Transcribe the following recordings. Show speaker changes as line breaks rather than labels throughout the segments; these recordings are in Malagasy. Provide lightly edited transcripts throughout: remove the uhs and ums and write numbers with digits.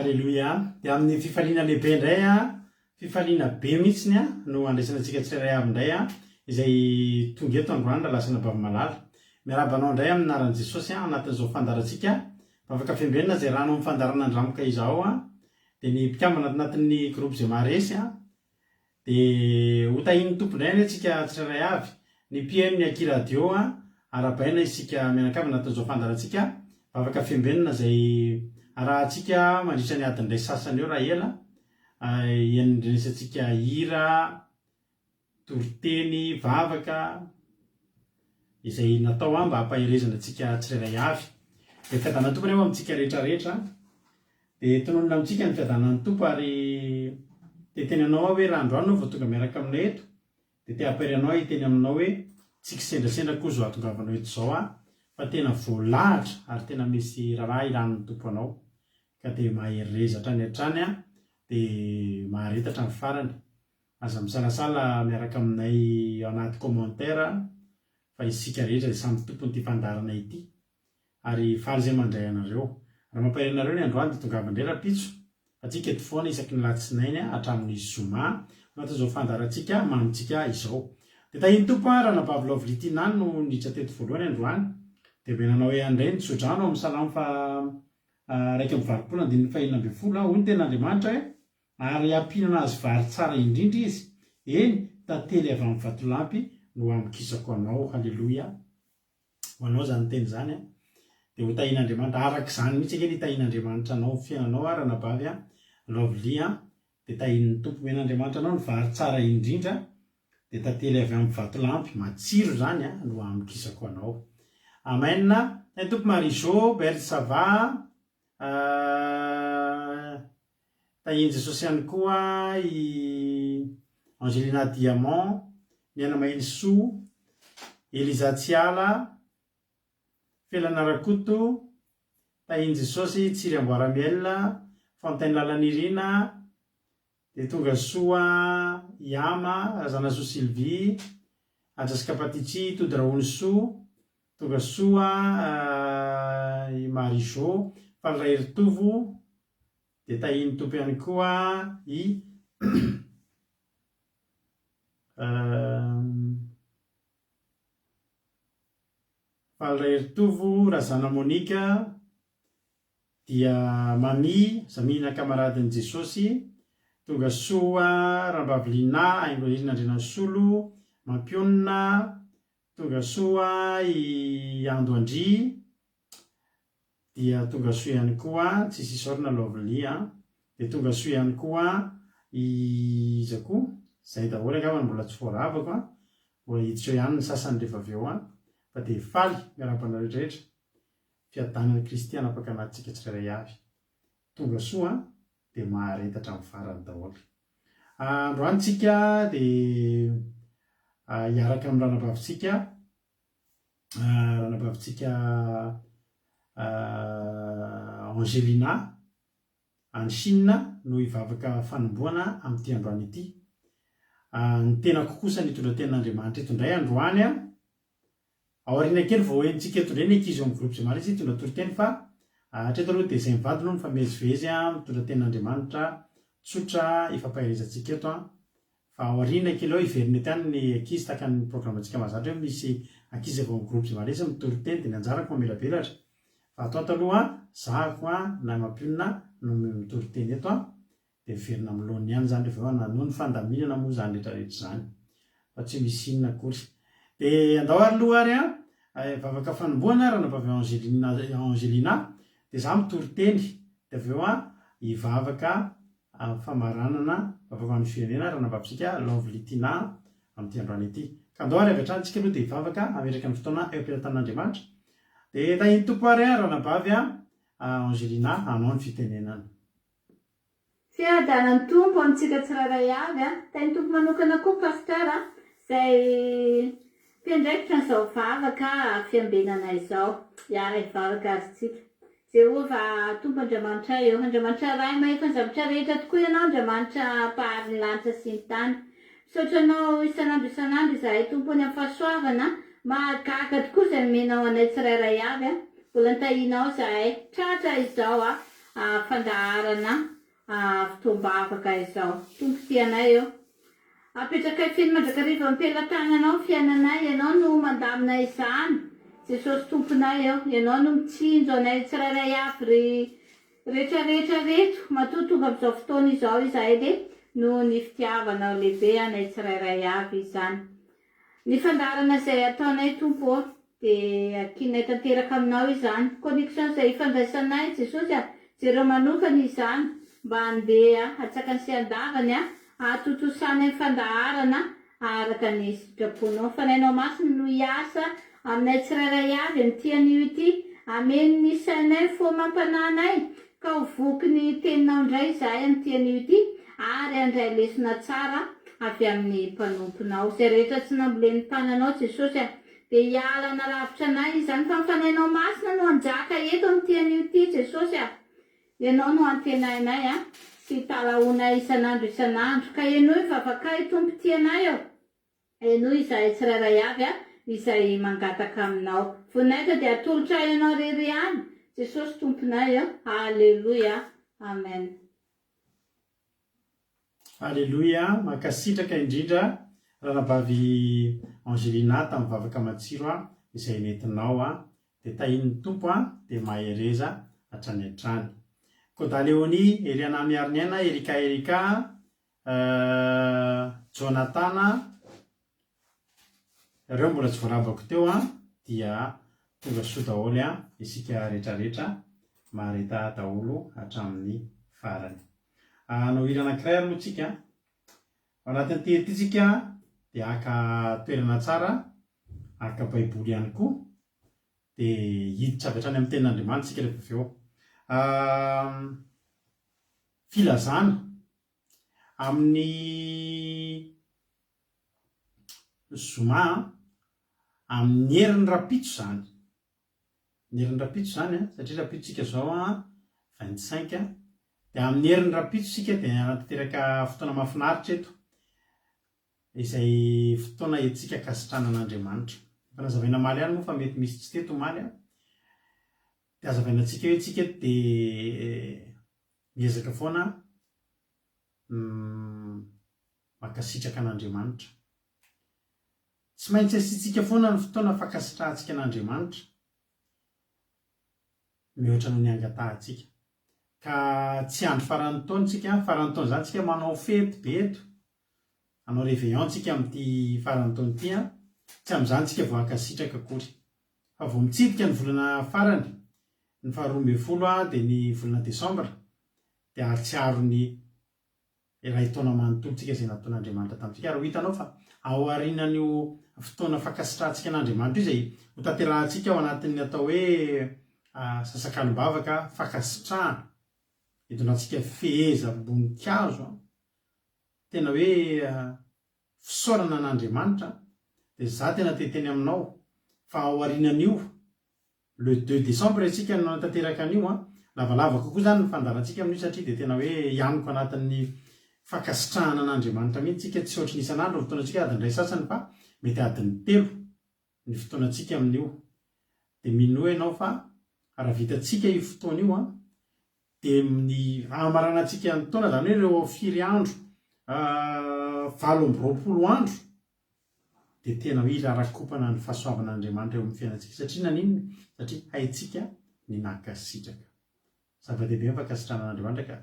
Aleloia. Dia amin'ny fifaliana lehibe indray an, fifaliana be mihitsiny an, no andraisana antsika tsirairay avy indray an, izay tonga eto androany Ralasana Bavimalala. Miarahaba anao indray amin'ny anaran'i Jesosy an, anatin'izao fandaharantsika Vavaka Fiambenana izay rano amin'ny fandaharana Andramoka izao an, dia ny mpikambana ato anatin'ny groupe izay maharesy an, Dia ho tahian'ny Tompo indray anie tsika tsirairay avy, ny mpihaino ny Aky Radio a, arahabaina isika mianakavy anatin'izao fandaharantsika Vavaka Fiambenana izay arahantsika mandritra ny adiny iray sasany eo raha ela, hiandrenesantsika hira, toriteny, vavaka, izay natao mba hampaherezana antsika tsirairay avy. Dia fiadanan'ny Tompo anie ho amintsika rehetra rehetra. Dia tononina amintsika ny fiadanan'ny Tompo ary te hiteny anao aho hoe raha androany ianao vao tonga miaraka aminay eto dia te hampahery anao aho hiteny aminao hoe tsy kisendrasendra akory izao hahatongavanao eto izao aho fa tena voalahatra ary tena misy raharaha ilan'ny Tompo anao ka dia mahereza hatrany hatrany dia mahareta hatramin'ny farany. Aza misalasala miaraka aminay ao anaty commentaire fa isika rehetra dia samy tompon'ity fandaharana ity ary faly izay mandray anareo. Raha mampahery anareo ny androany dia tongava indray rahampitso fa tsika eto foana isaky ny latsinainy hatramin'ny zoma anatin'izao fandaharantsika mamintsika izao. Dia tahin'ny Tompo an, Ranabavy Lovely Tina no niditra teto voalohany androany dia omena anao ihany indray ny tsodrano ao amin'ny Salamo faha 81 andininy faha 16 hoy ny tenin'Andriamanitra hoe Ary hampihinana azy vary tsara indrindra izy, eny, tantely avy amin'ny vatolampy no hamokisako anao. Haleloia! Ho anao izany teny izany an! Dia ho tahian'Andriamanitra, araka izany mihitsy ange ny hitahian'Andriamanitra anao ny fiainanao an, ranabavy an, Lovely an, dia tahian'ny Tompo. Omen'Andriamanitra anao ny vary tsara indrindra, dia tantely avy amin'ny vatolampy, matsiro izany an, no hamokisako anao. Amen! Tahin'ny Tompo Marie Jo, Berthe ça va? Tahian'i Jesosy ihany koa i Angelina Diamant, Miaina Mahenisoa, Eliza Tsiala, Felana Rakoto, Tahian'i Jesosy Tsiry Amboaramiel, Fontaine Lalanirina, dia tonga soa i Ama, Razanasoa Sylvie, Haja Scapatici, Tody Rahonisoa, Tonga soa i Marie Jo, Faly Raheritovo, dia tahian'ny Tompo ihany koa i Faly Raheritovo, Razana Monica, dia Mamie, Zamina kamaradin'i Jesosy, Tonga soa Rambavy Lina, Haingonirina Andrianasolo, Mampionona, Tonga soa i Ando Andria dia tonga soa ihany koa tsisy isaorana Lovely a! dia tonga soa ihany koa i iza koa? Zay daholo angamba no mbola tsy voaravako a! mbola hiditra eo ihany ny sasany rehefa avy eo a! fa dia faly miarahaba anareo rehetra fiadanan'i Kristy hanapaka anatintsika tsirairay avy tonga soa a! dia mahareta hatramin'ny farany daholo. Androany tsika dia hiaraka amin'ny ranabavintsika, ranabavintsika Angelina any Chine no hivavaka fanombohana amin'ity androany ity. Ny tenako kosa nitondra tenin'Andriamanitra eto indray androany an. Aoriana kely vao henontsika eto indray ny ankizy ao amin'ny groupe Jemar izy hitondra toriteny fa hatreto aloha dia izay mivady aloha mifamezivezy mitondra tenin'Andriamanitra tsotra ifampaherezantsika eto fa aoriana kely ao hiverina eto ihany ny ankizy tahaka ny programantsika mahazatra hoe misy ankizy avy ao amin'ny groupe Jemar izy mitory teny dia ny anjarako mamelabelatra fa ato ato aloha zahako na mampionona no mitory teny eto Dia miverina amin'ny laoniny ihany izany rehefa avy eo na noho ny fandaminana moa izany rehetra rehetra izany fa tsy misy inona akory. Dia andao ary aloha ary an, vavaka fanombohana ranabavy Angelina Angelina dia za mitory teny dia avy eo an hivavaka famaranana vavaka ho an'ny firenena ranabavintsika Lovely Tina amin'ity androany ity. Ka andao ary avy hatrany tsika aloha dia hivavaka hametraka ny fotoana eo am-pelatanan'Andriamanitra. Dia tahin'ny Tompo ary an ranabavy Angelina hanao ny fitenenana.
Fiadanan'ny Tompo amintsika tsirairay avy a! Tahin'ny Tompo manokana koa Pasteur a! Izay mpiandraikitra an'izao vavaka fiambenana izao. Hiara hivavaka ary tsika. Jehovah Tompo Andriamanitray ô! Andriamanitra Ray mahefa ny zavatra rehetra tokoa Ianao Andriamanitra Mpahary ny lanitra sy ny tany. Misaotra Anao isan'andro isan'andro izahay Tompo ny amin'ny fahasoavana mahagaga tokoa izay nomenao anay tsirairay avy a! Mbola nitahianao izahay tratra izao a! Fandaharana fotoam-bavaka izao. Tompo tia anay ô. Apetrakay feno mandrakariva am-pelatananao ny fiainanay, Ianao no mandamina izany, Jesosy Tomponay ô. Ianao no mitsinjo anay tsirairay avy ry rehetra rehetra reto. Matoa tonga amin'izao fotoana izao izahay dia noho ny fitiavanao lehibe anay tsirairay avy izany. Ny fandaharana izay ataonay Tompo ô dia ankininay tanteraka aminao izany. Connexion izay ifandraisanay Jesosy a, jereo manokana izany mba handeha hatsakany sy handavany a, hahatontosany ny fandaharana araka ny sitraponao. Fanahinao Masina no hiasa aminay tsirairay avy amin'ity anio ity. Hameno ny sainay ny fo amam-panahinay ka ho voky ny teninao indray izahay amin'ity anio ity ary handray lesona tsara avy amin'ny mpanomponao. Izay rehetra tsy nambolen'ny tananao Jesosy a, dia hiala hanalavitra anay izany fa ny Fanahinao Masina no hanjaka eto amin'ity anio ity Jesosy a. Ianao no antenainay a, sy italahoanay isan'andro isan'andro. Ka henoy ny vavakay Tompo tia anay ô. Henoy izahay tsirairay avy a, izay mangataka aminao. Voninahitra dia atolotray Anao irery ihany, Jesosy Tomponay ô. Aleloia. Amen.
Aleloia, mankasitraka indrindra ranabavy Angelina tamin'ny vavaka matsiro a izay nentinao a, dia tahin'ny Tompo a, dia mahereza hatrany hatrany. Koda Léonie, Eliana Miariniaina, Erika Erika, Jonatana, ireo mbola tsy voarabako teo an, dia tonga soa daholo an, isika retraretra, mahareta daholo hatramin'ny farany. Hanao hira anankiray aloha tsika, ao anatin'ity hira ity tsika dia haka toerana tsara, haka baiboly ihany koa, dia hiditra avy hatrany amin'ny tenin'Andriamanitra isika rehefa avy eo. Filazana amin'ny zoma amin'ny herin'ny rahampitso izany, ny herin'ny rahampitso izany an, satria rahampitso isika izao an 25 dia amin'ny herin'ny rahampitso isika dia hanatanteraka fotoana mahafinaritra eto, izay fotoana entintsika ankasitrahana an'Andriamanitra. Efa nazavaina omaly ihany moa fa mety misy tsy teto omaly an, dia hazavaina antsika hoe tsika eto dia miezaka foana mankasitraka an'Andriamanitra. Tsy maintsy asiantsika foana ny fotoana fankasitrahantsika an'Andriamanitra mihoatra noho ny angatahantsika. Ka tsy andro faran'ny taona tsika, faran'ny taona izany tsika manao fety be eto, hanao réveillon tsika amin'ity faran'ny taona ity an, tsy amin'izany tsika vao hankasitraka akory. Fa vao mitsidika ny volana farany, ny faha 12 dia ny volana desambra, dia hahatsiaro ny iray taona manontolo tsika izay nataon'Andriamanitra tamintsika. Ary ho hitanao fa ao aorianan'io fotoana fankasitrahantsika an'Andriamanitra io izay ho tanterahantsika ao anatin'ny atao hoe sasakalim-bavaka fankasitrahana, hitondrantsika fehezam-boninkazo, tena hoe fisaorana an'Andriamanitra, dia za tena te hiteny aminao fa ao aorianan'io Le deux décembre isika no nanatanteraka an'io an! Lavalava kokoa izany ny fandaharantsika amin'io satria dia tena hoe hianoka anatin'ny fankasitrahana an'Andriamanitra mihitsy isika, tsy ohatry ny isan'andro ny fotoanantsika adiny iray sasany fa mety adiny telo ny fotoanantsika amin'io. Dia minoa ianao fa raha vitantsika io fotoana io an, dia ny hamaranantsika ny taona, izany hoe ireo firy andro, 28 andro dia tena hoe irarakopana ny fahasoavan'Andriamanitra eo amin'ny fiainantsika. Satria naninona? Satria haintsika ny nankasitraka. Zava-dehibe ny fankasitrahana an'Andriamanitra ka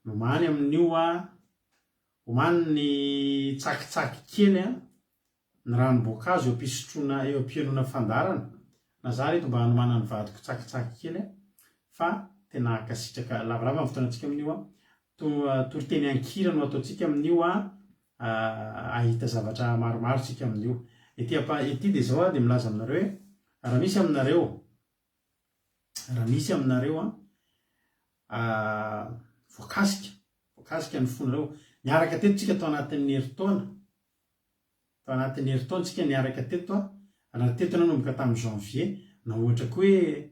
nomany amin'io an, omany ny tsakitsaky kely an, ny ranom-boankazo eo am-pisotroana, eo am-pihainoana fandaharana, na za reto mba hanomanan'ny vadiko tsakitsaky kely an, fa tena hankasitraka lavalava ny fotoanantsika amin'io an, toriteny an-kira no ataontsika amin'io an, Hahita zavatra maromaro tsika amin'io. Ety ampa, ety dia izao aho dia milaza aminareo hoe, raha misy aminareo, raha misy aminareo an, voakasika, voakasika ny fonareo, niaraka teto tsika tao anatin'ny herintaona, tao anatin'ny herintaona tsika niaraka teto an, raha teto ianao nanomboka tamin'ny janvier, na ohatra koa hoe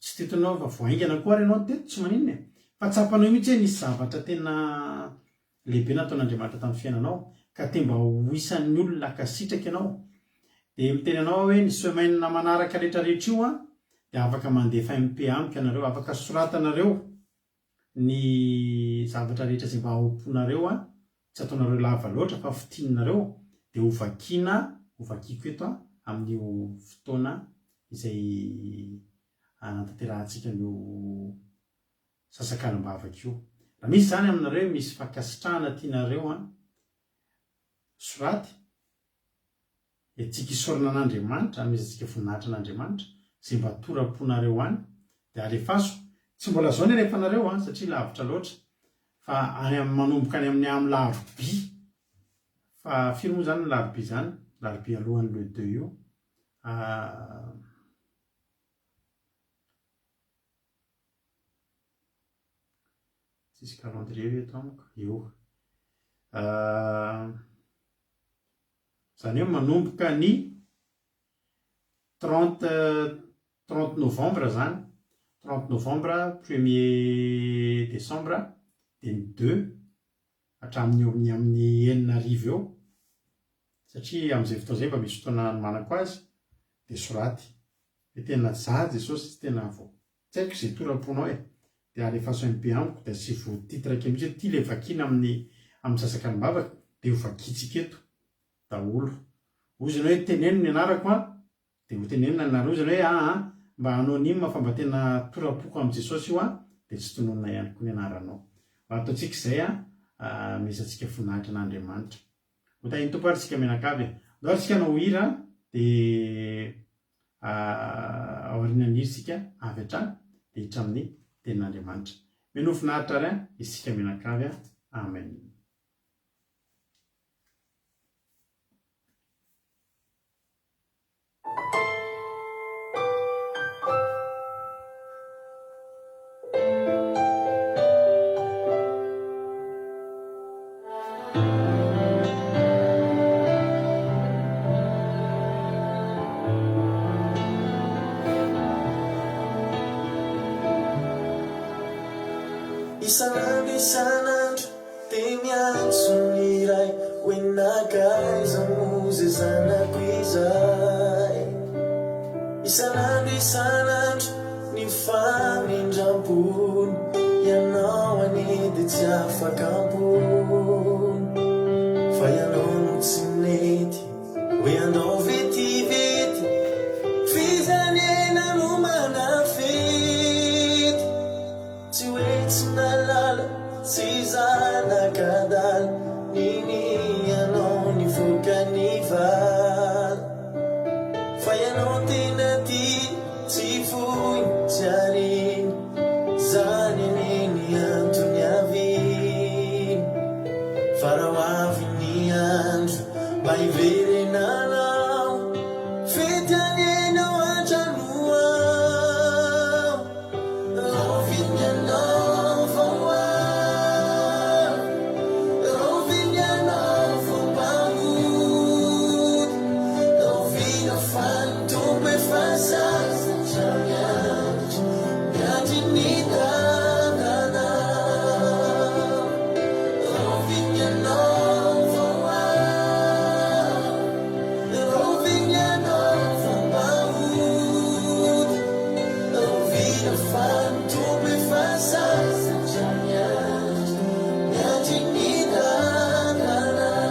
Tsy teto ianao fa vao haingana koa ary ianao teto, tsy maninona e! Fa tsapanao mihitsy hoe nisy zavatra tena lehibe nataon'Andriamanitra tamin'ny fiainanao, ka te mba ho isan'ny olona hankasitraka ianao. Dia miteny anao aho hoe ny semaine manaraka rehetra rehetra io an, dia afaka mandefa MP amiko ianareo, afaka soratanareo. Ny zavatra rehetra izay mba ao am-ponareo an, tsy ataonareo lava loatra fa fintininareo dia ho vakiana, ho vakiako eto an, amin'io fotoana izay hanatanterahantsika an'io sasakalim-bavaka io. Raha misy izany aminareo misy fankasitrahana tianareo an, soraty. Entintsika isaorana an'Andriamanitra, anomezantsika voninahitra an'Andriamanitra, izay mba tora-ponareo any, dia alefaso. Tsy mbola zao ny alefanareo an, satria lavitra loatra, fa any amin'ny manomboka any amin'ny amin'ny larobia, fa firy moa izany ny larobia izany? Larobia alohan'ny le deux io. Tsisy calendrier ve eto amiko? Io. Izany hoe manomboka ny 30 30 novembre izany, 30 novembre, premier décembre, dia ny deux hatramin'ny eo amin'ny amin'ny 6000 eo, satria amin'izay fotoana izay mba misy fotoana hanomanako azy, dia soraty hoe tena za Jesosy tsy tena vao tsy haiko izay tora-ponao e, dia alefaso MP amiko dia asivo titre kely mihitsy hoe ity ilay vakiana amin'ny amin'ny sasakalim-bavaka dia ho vakintsika eto daholo. Hoy izy hoe teneno ny anarako an, dia ho tenenina ny anarany. Hoy izy hoe aa mba anonyme fa mba tena tora-poko amin'i Jesosy io an, dia tsy tononina ihany koa ny anaranao. Mba ataontsika izay an, anomezantsika voninahitra an'Andriamanitra. Ho tahin'ny Tompo ary isika mianakavy e. Andao ary isika hanao hira dia aorianan'ny hira isika avy hatrany dia hiditra amin'ny tenin'Andriamanitra. Mino finaritra ary isika mianakavy. Amen.
Isan'andro isan'andro dia miantso ny Ray hoe nankaiza moa izay zanako izay. Isan'andro isan'andro ny famindram-pony, ianao anie dia tsy afaka am-pony. Fa ianao no tsy nety hoe andao vetivety, f'izy anie nanomana fety. Tsy hoe tsy nahalala, tsy zanak'adala, ninianao nivoaka ny vala. Fa ianao tena tia, tsy foiny, tsy ariny, zany anie ny antony niaviany. Fa raha ho avy ny andro mba hiverenanao, fety anie ny ao an-trano ao. Rahoviana fa ny Tompo efa sasatra miandry, miandry ny dadanao.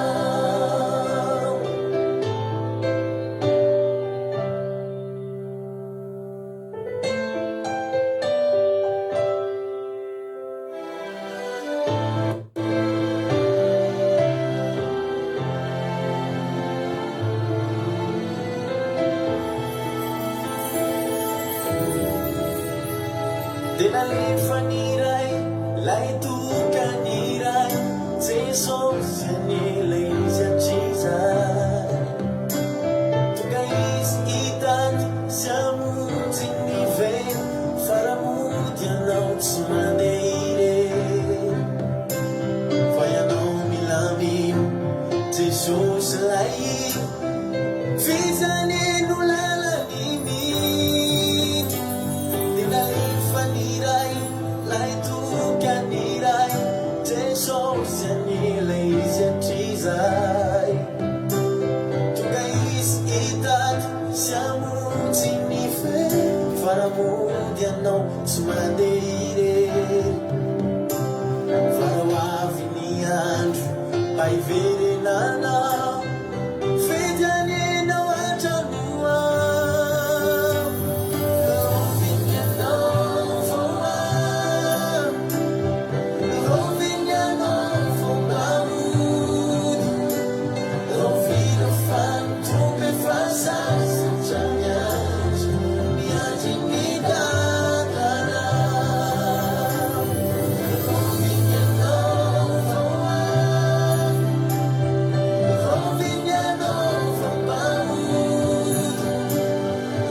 Dia nalefa ny Ray, lay tokany Ray, Jesosy anie ilay izy hatrizay. Tonga izy hitady sy hamonjy ny very, fa raha mody ianao tsy mandeha irery. Fa ianao mila mino, Jesosy ilay F'iza anie no lalan'ny mino. Dia nalefa ny Ray, lay tokany Ray, Jesosy anie ilay izy hatrizay. Tonga izy hitady sy hamonjy ny very, fa raha mody ianao tsy mandeha irery. hiverenanao Fety anie ianao an-trano ao Rahoviana ianao vao avy Rahoviana ianao vao mba hody Rahoviana fa ny Tompo efa sasatra miandry Miandry ny dadanao Rahoviana ianao vao avy Rahoviana ianao vao mba hody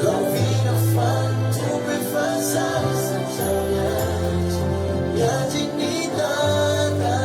Rahoviana fa ny Tompo efa sasatra miandry Miandry ny dadanao.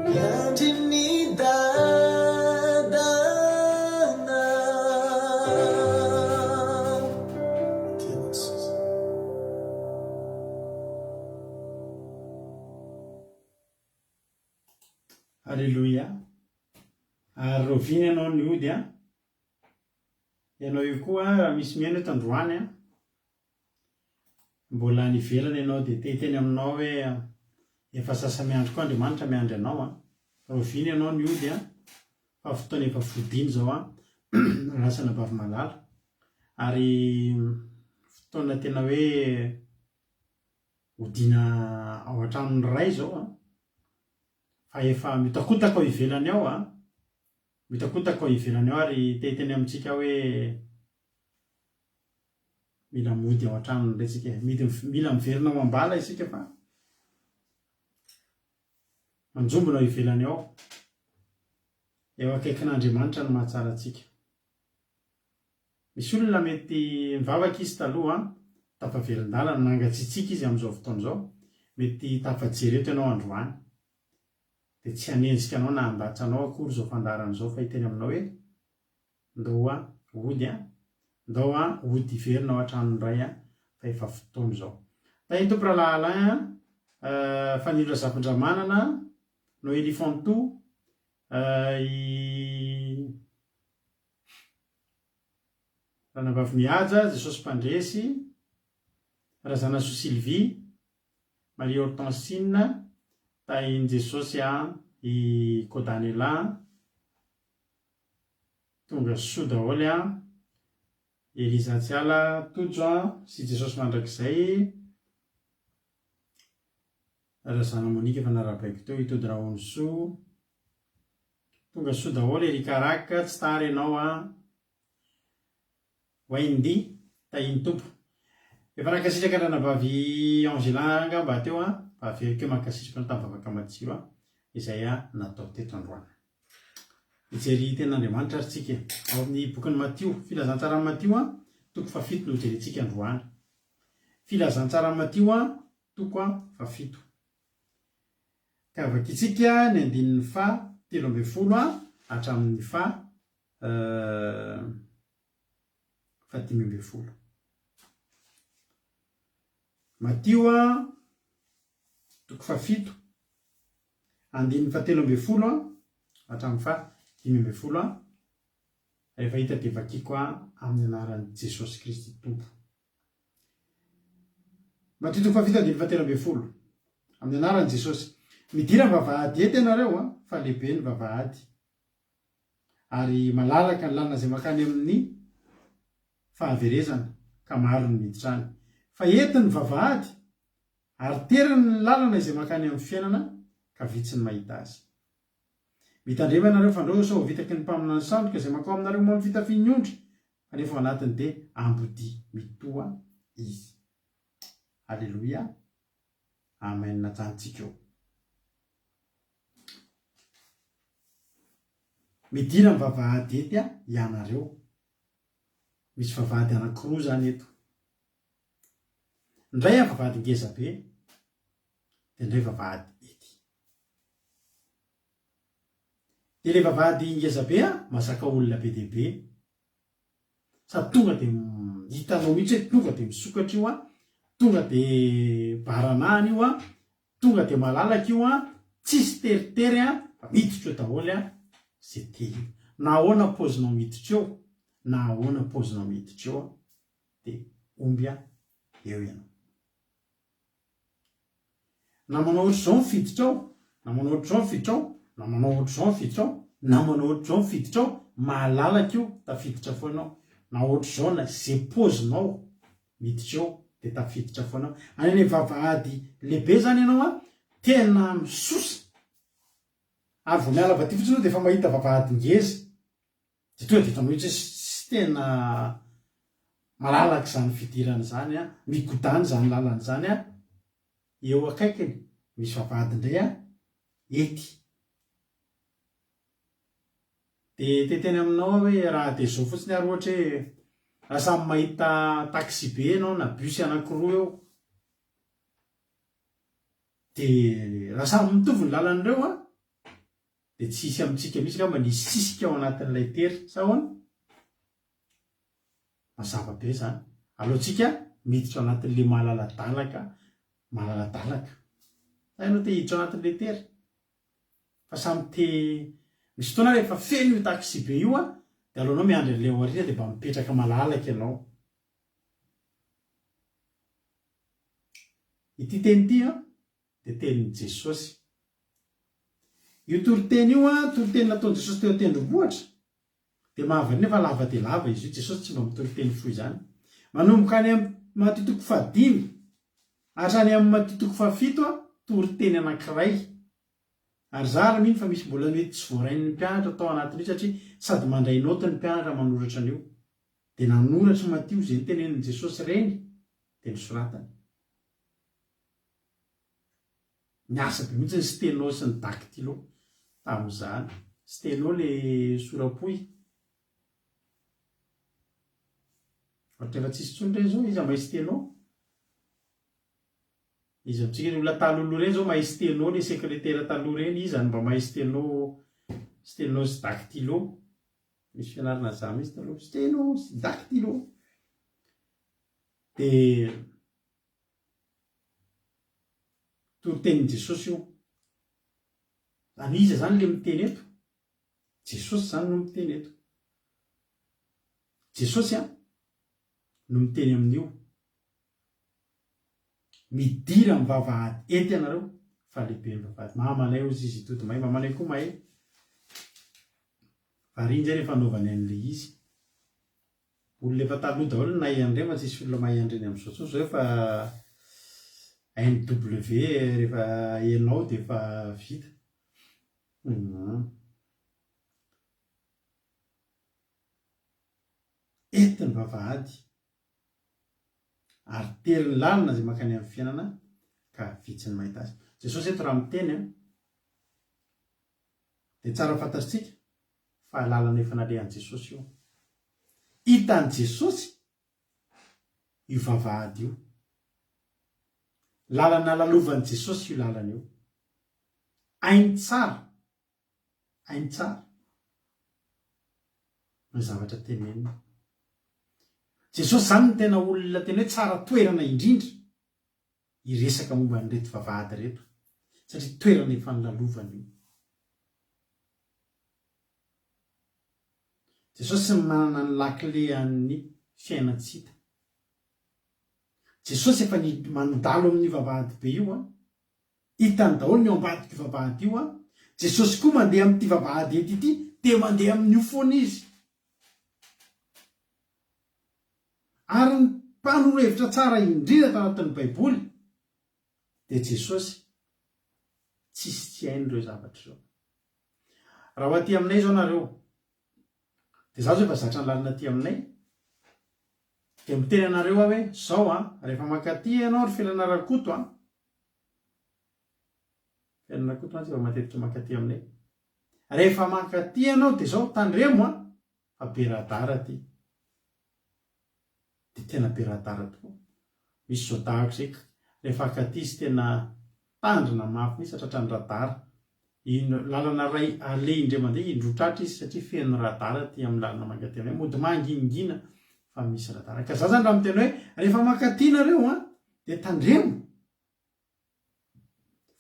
Miandry ny dadana.
Aleloia. Ary rahoviana ianao ny hody an? Ianao io koa raha misy mihaino eto androany an, mbola any ivelany ianao dia te hiteny aminao hoe efa sasa-miandry koa Andriamanitra miandry anao an. Rahoviana ianao ny hody an, fa fotoana efa fodiana izao an, lasa anabavy malala. Ary fotoana tena hoe hodiana ao an-tranon'ny Ray izao an, fa efa miotakotaka ao ivelany ao an, miotakotaka ao ivelany ao ary te hiteny amintsika aho hoe mila mody ao an-tranony indray tsika e, midy mila miverina ao am-bala isika fa manjombona ao ivelany ao, eo akaikin'Andriamanitra no mahatsara antsika. Misy olona mety nivavaka izy taloha an, tafaverin-dalana, nangatsiatsiaka izy amin'izao fotoana izao, mety tafajery eto ianao androany. Dia tsy hanenjika anao na handatsa anao akory izao fandaharana izao fa hiteny aminao hoe, ndao an, hody an, ndao an, hody hiverina ao an-tranon'ny Ray an, fa efa fotoana izao. Tahin'ny Tompo Rahalahy Alain an, Fanilo Razafindramanana, Noelie Fantou, i. Ranabavy Mihaja, Jesosy Mpandresy, Razanasoa Sylvie, Marie Hortensine, Tahin'i Jesosy a, i Kodanela, Tonga soa daholo a, Eliza Tsiala, Tojo a, sy Jesosy Mandrakizay, Razana Monique efa narahabaiko teo, Itody Rahonisoa, Tonga soa daholo Eric Arak, tsy tara ianao an. Wendy, tahin'ny Tompo. Efa nankasitraka ny ranabavy Angela angamba teo an, fa averiko hoe mankasitraka anao tamin'ny vavaka matsiro an, izay natao teto androany. Hijery tenin'Andriamanitra ary tsika e. Ao amin'ny bokin'i Matio, filazantsaran'i Matio an, toko fahafito no hojerentsika androany. Filazantsaran'i Matio an, toko fahafito. Ka vakintsika ny andininy faha 13 hatramin'ny faha 15. Matio toko fahafito, andininy faha 13 hatramin'ny faha 15, rehefa hita dia vakiko amin'ny anaran'i Jesosy Kristy Tompo. Matio toko fahafito andininy fahatelo ambin'ny folo. Amin'ny anaran'i Jesosy. Midira ny vavahady ety ianareo an, fa lehibe ny vavahady. Ary malalaka ny lalana izay mankany amin'ny fahaverezana, ka maro ny miditra any. Fa ety ny vavahady, ary tery ny lalana izay mankany amin'ny fiainana, ka vitsy ny mahita azy. Mitandrema ianareo fandrao sao ho vitaky ny mpaminany sandoka izay mankao aminareo manao fitafian'ny ondry, fa nefa ao anatiny dia ambodia mitoha izy. Aleloia. Amen hajanontsika eo. Midira amin'ny vavahady ety ianareo. Misy vavahady anankiroa izany eto. Ny iray vavahady ngeza be, dia ny iray vavahady ety. Dia ilay vavahady ngeza be mahazaka olona be dia be. Sady tonga dia hitanao mihitsy hoe tonga dia misokatra io an, tonga dia baranahana io an, tonga dia malalaka io an, tsisy teritery an, fa miditra eo daholo an, ze te io. Na ahoana paozinao miditra eo, na ahoana paozinao miditra eo an, dia omby an eo ianao. Na manao ohatr'izao ny fiditra ao, na manao ohatr'izao ny fiditra ao, na manao ohatr'izao ny fiditra ao, na manao ohatr'izao ny fiditra ao, malalaka io, tafiditra foana ao. Na ohatr'izao na ze paozinao miditra eo dia tafiditra foana ao. Any amin'ny vavahady lehibe zany ianao an, tena misosa. Ary vao miala avy aty fotsiny ianao dia efa mahita vavahady ngeza. Dia tonga dia hitanao mihitsy hoe tsy tena malalaka izany fidirana izany an, migodàna izany lalana izany an, eo akaikiny misy vavahady indray an, ety. Dia te-hiteny aminao aho hoe raha dia izao fotsiny ary ohatra hoe raha samy mahita taxi-be ianao na bus anankiroa eo, dia raha samy mitovy ny lalan'ireo an, Dia tsy hisy amintsika mihitsy angamba ny hisisika ao anatin'ilay tery, sa ahoana? Mazava be izany. Aleontsika miditra ao anatin'ilay malaladalaka, malaladalaka. Sa ianao te hiditra ao anatin'ilay tery? Fa samy te, misy fotoana rehefa feno io taxi-be io an, dia aleonao miandry an'ilay ao aoriana dia mba mipetraka malalaka ianao. Ity teny ity an, dia tenin'i Jesosy. Io toriteny io an, toriteny nataon'i Jesosy teo an-tendrombohitra, dia mahavariana fa lava dia lava izy io, Jesosy tsy mba mitory teny fohy izany. Manomboka any amin'ny Matio toko fahadimy hatrany amin'ny Matio toko fahafito an, toriteny anankiray. Ary za ary mino fa misy mbola mety tsy voarain'ny mpianatra tao anatin'io satria sady mandray naoty ny mpianatra manoratra an'io. Dia nanoratr'i Matio izay notenenin'i Jesosy ireny dia nosoratany. Niasa be mihitsy ny steno sy ny dactylo tamin'izany. Steno le sora-pohy. Ohatra efa tsisy intsony ireny izao, iza mahay steno? Iza amintsika ny olona taloha ireny izao mahay steno, le sekretera taloha ireny, iza no mba mahay steno, steno sy dactylo? Misy fianarana za mihitsy taloha, steno sy dactylo. Dia Toritenin'i Jesosy io. Ary iza izany ilay miteny eto? Jesosy izany no miteny eto. Jesosy an, no miteny amin'io. Midira amin'ny vavahady ety ianareo fa lehibe ny vavahady. Mamanay hozy izy itody mahay, mamanay koa mahay. Variana izay rehefa anaovany an'ilay izy. Olona efa taloha daholo no nahay an'ireny fa tsisy olona mahay an'ireny amin'izao intsony izao efa NW rehefa enao dia efa vita. Humm. Ety ny vavahady ary tery ny lalana izay mankany amin'ny fiainana ka vitsy ny mahita azy. Jesosy eto raha miteny an, dia tsara fantatritsika fa lalana efa nalehan'i Jesosy io. Hitan'i Jesosy io vavahady io. Lalana lalovan'i Jesosy io lalana io. Hainy tsara, hainy tsara ny zavatra teneniny. Jesosy izany no tena olona tena hoe tsara toerana indrindra hiresaka momba an'ireto vavahady ireto satria toerana efa nolalovany io. Jesosy no manana ny lakile an'ny fiainan-tsy hita. Jesosy efa ny mandalo amin'io vavahady be io an. Hitany daholo ny ao ambadik'io vavahady io an. Jesosy koa mandeha amin'ity vavahady ety ity dia mandeha amin'io foana izy. Ary ny mpanoro hevitra tsara indrindra tanatin'ny Baiboly dia Jesosy. Tsisy tsy hainy ireo zavatra ireo. Raha ho aty aminay izao nareo, dia izaho izao efa zatra ny lalana aty aminay, dia miteny anareo aho hoe zao an, rehefa mankaty ianao ry Felana Rakoto an, Felana Rakoto mantsy efa matetika mankaty aminay, rehefa mankaty ianao dia zao, tandremo an, fa be radar aty. Dia tena be radar tokoa. Misy zao tahako izay ka rehefa hankaty izy tena tandrina mafy mihitsy tratran'ny radar. Iny lalana iray aleha indray mandeha indroa tratra izy satria feno radar aty amin'ny lalana mankaty aminay. Mody mangingina fa misy radar. Ka za zany raha miteny hoe rehefa mankaty nareo an dia tandremo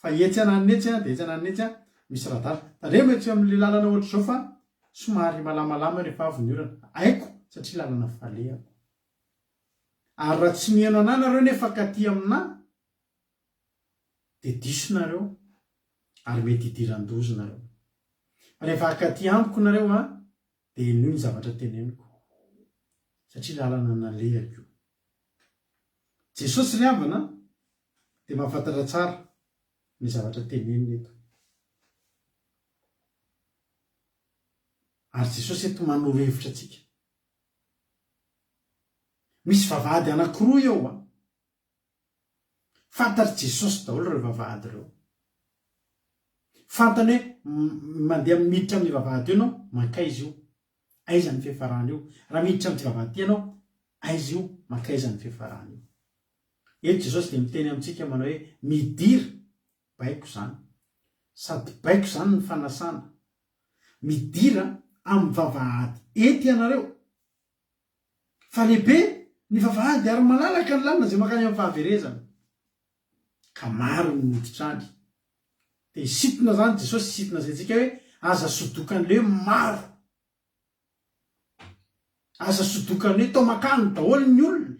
Fa etsy ananona etsy an, dia etsy ananona etsy an, misy radar. Tandremo etsy amin'ilay lalana ohatr'izao fa somary malamalama eo rehefa avy ny orana. Haiko satria lalana falehako. Ary raha tsy mihaino anà nareo nefa katy aminà dia diso nareo ary mety hidiran-doza nareo. Fa rehefa hakaty amiko nareo an, dia henoy ny zavatra teneniko satria lalana nalehako io. Jesosy ry havana dia mahafantatra tsara ny zavatra teneniny eto. Ary Jesosy eto manoro hevitra antsika. Misy vavahady anankiroa eo an. Fantatr'i Jesosy daholo ireo vavahady ireo. Fantany hoe mandeha miditra amin'ny vavahady io ianao, mankaiza io? Aiza ny fiafarana io? Raha miditra amin'ity vavahady ity ianao, aiza io? Mankaiza ny fiafarana io? Eto Jesosy dia miteny amintsika manao hoe midira, baiko izany. Sady baiko izany ny fanasana. Midira amin'ny vavahady ety ianareo. Fa lehibe ny vavahady ary malalaka ny lalana izay mankany amin'ny fahaverezana. Ka maro ny miditra any. Dia hisintona izany Jesosy hisintona izay antsika hoe aza sodokan'ilay hoe maro. Aza sodokan'ny hoe tao mankany daholo ny olona.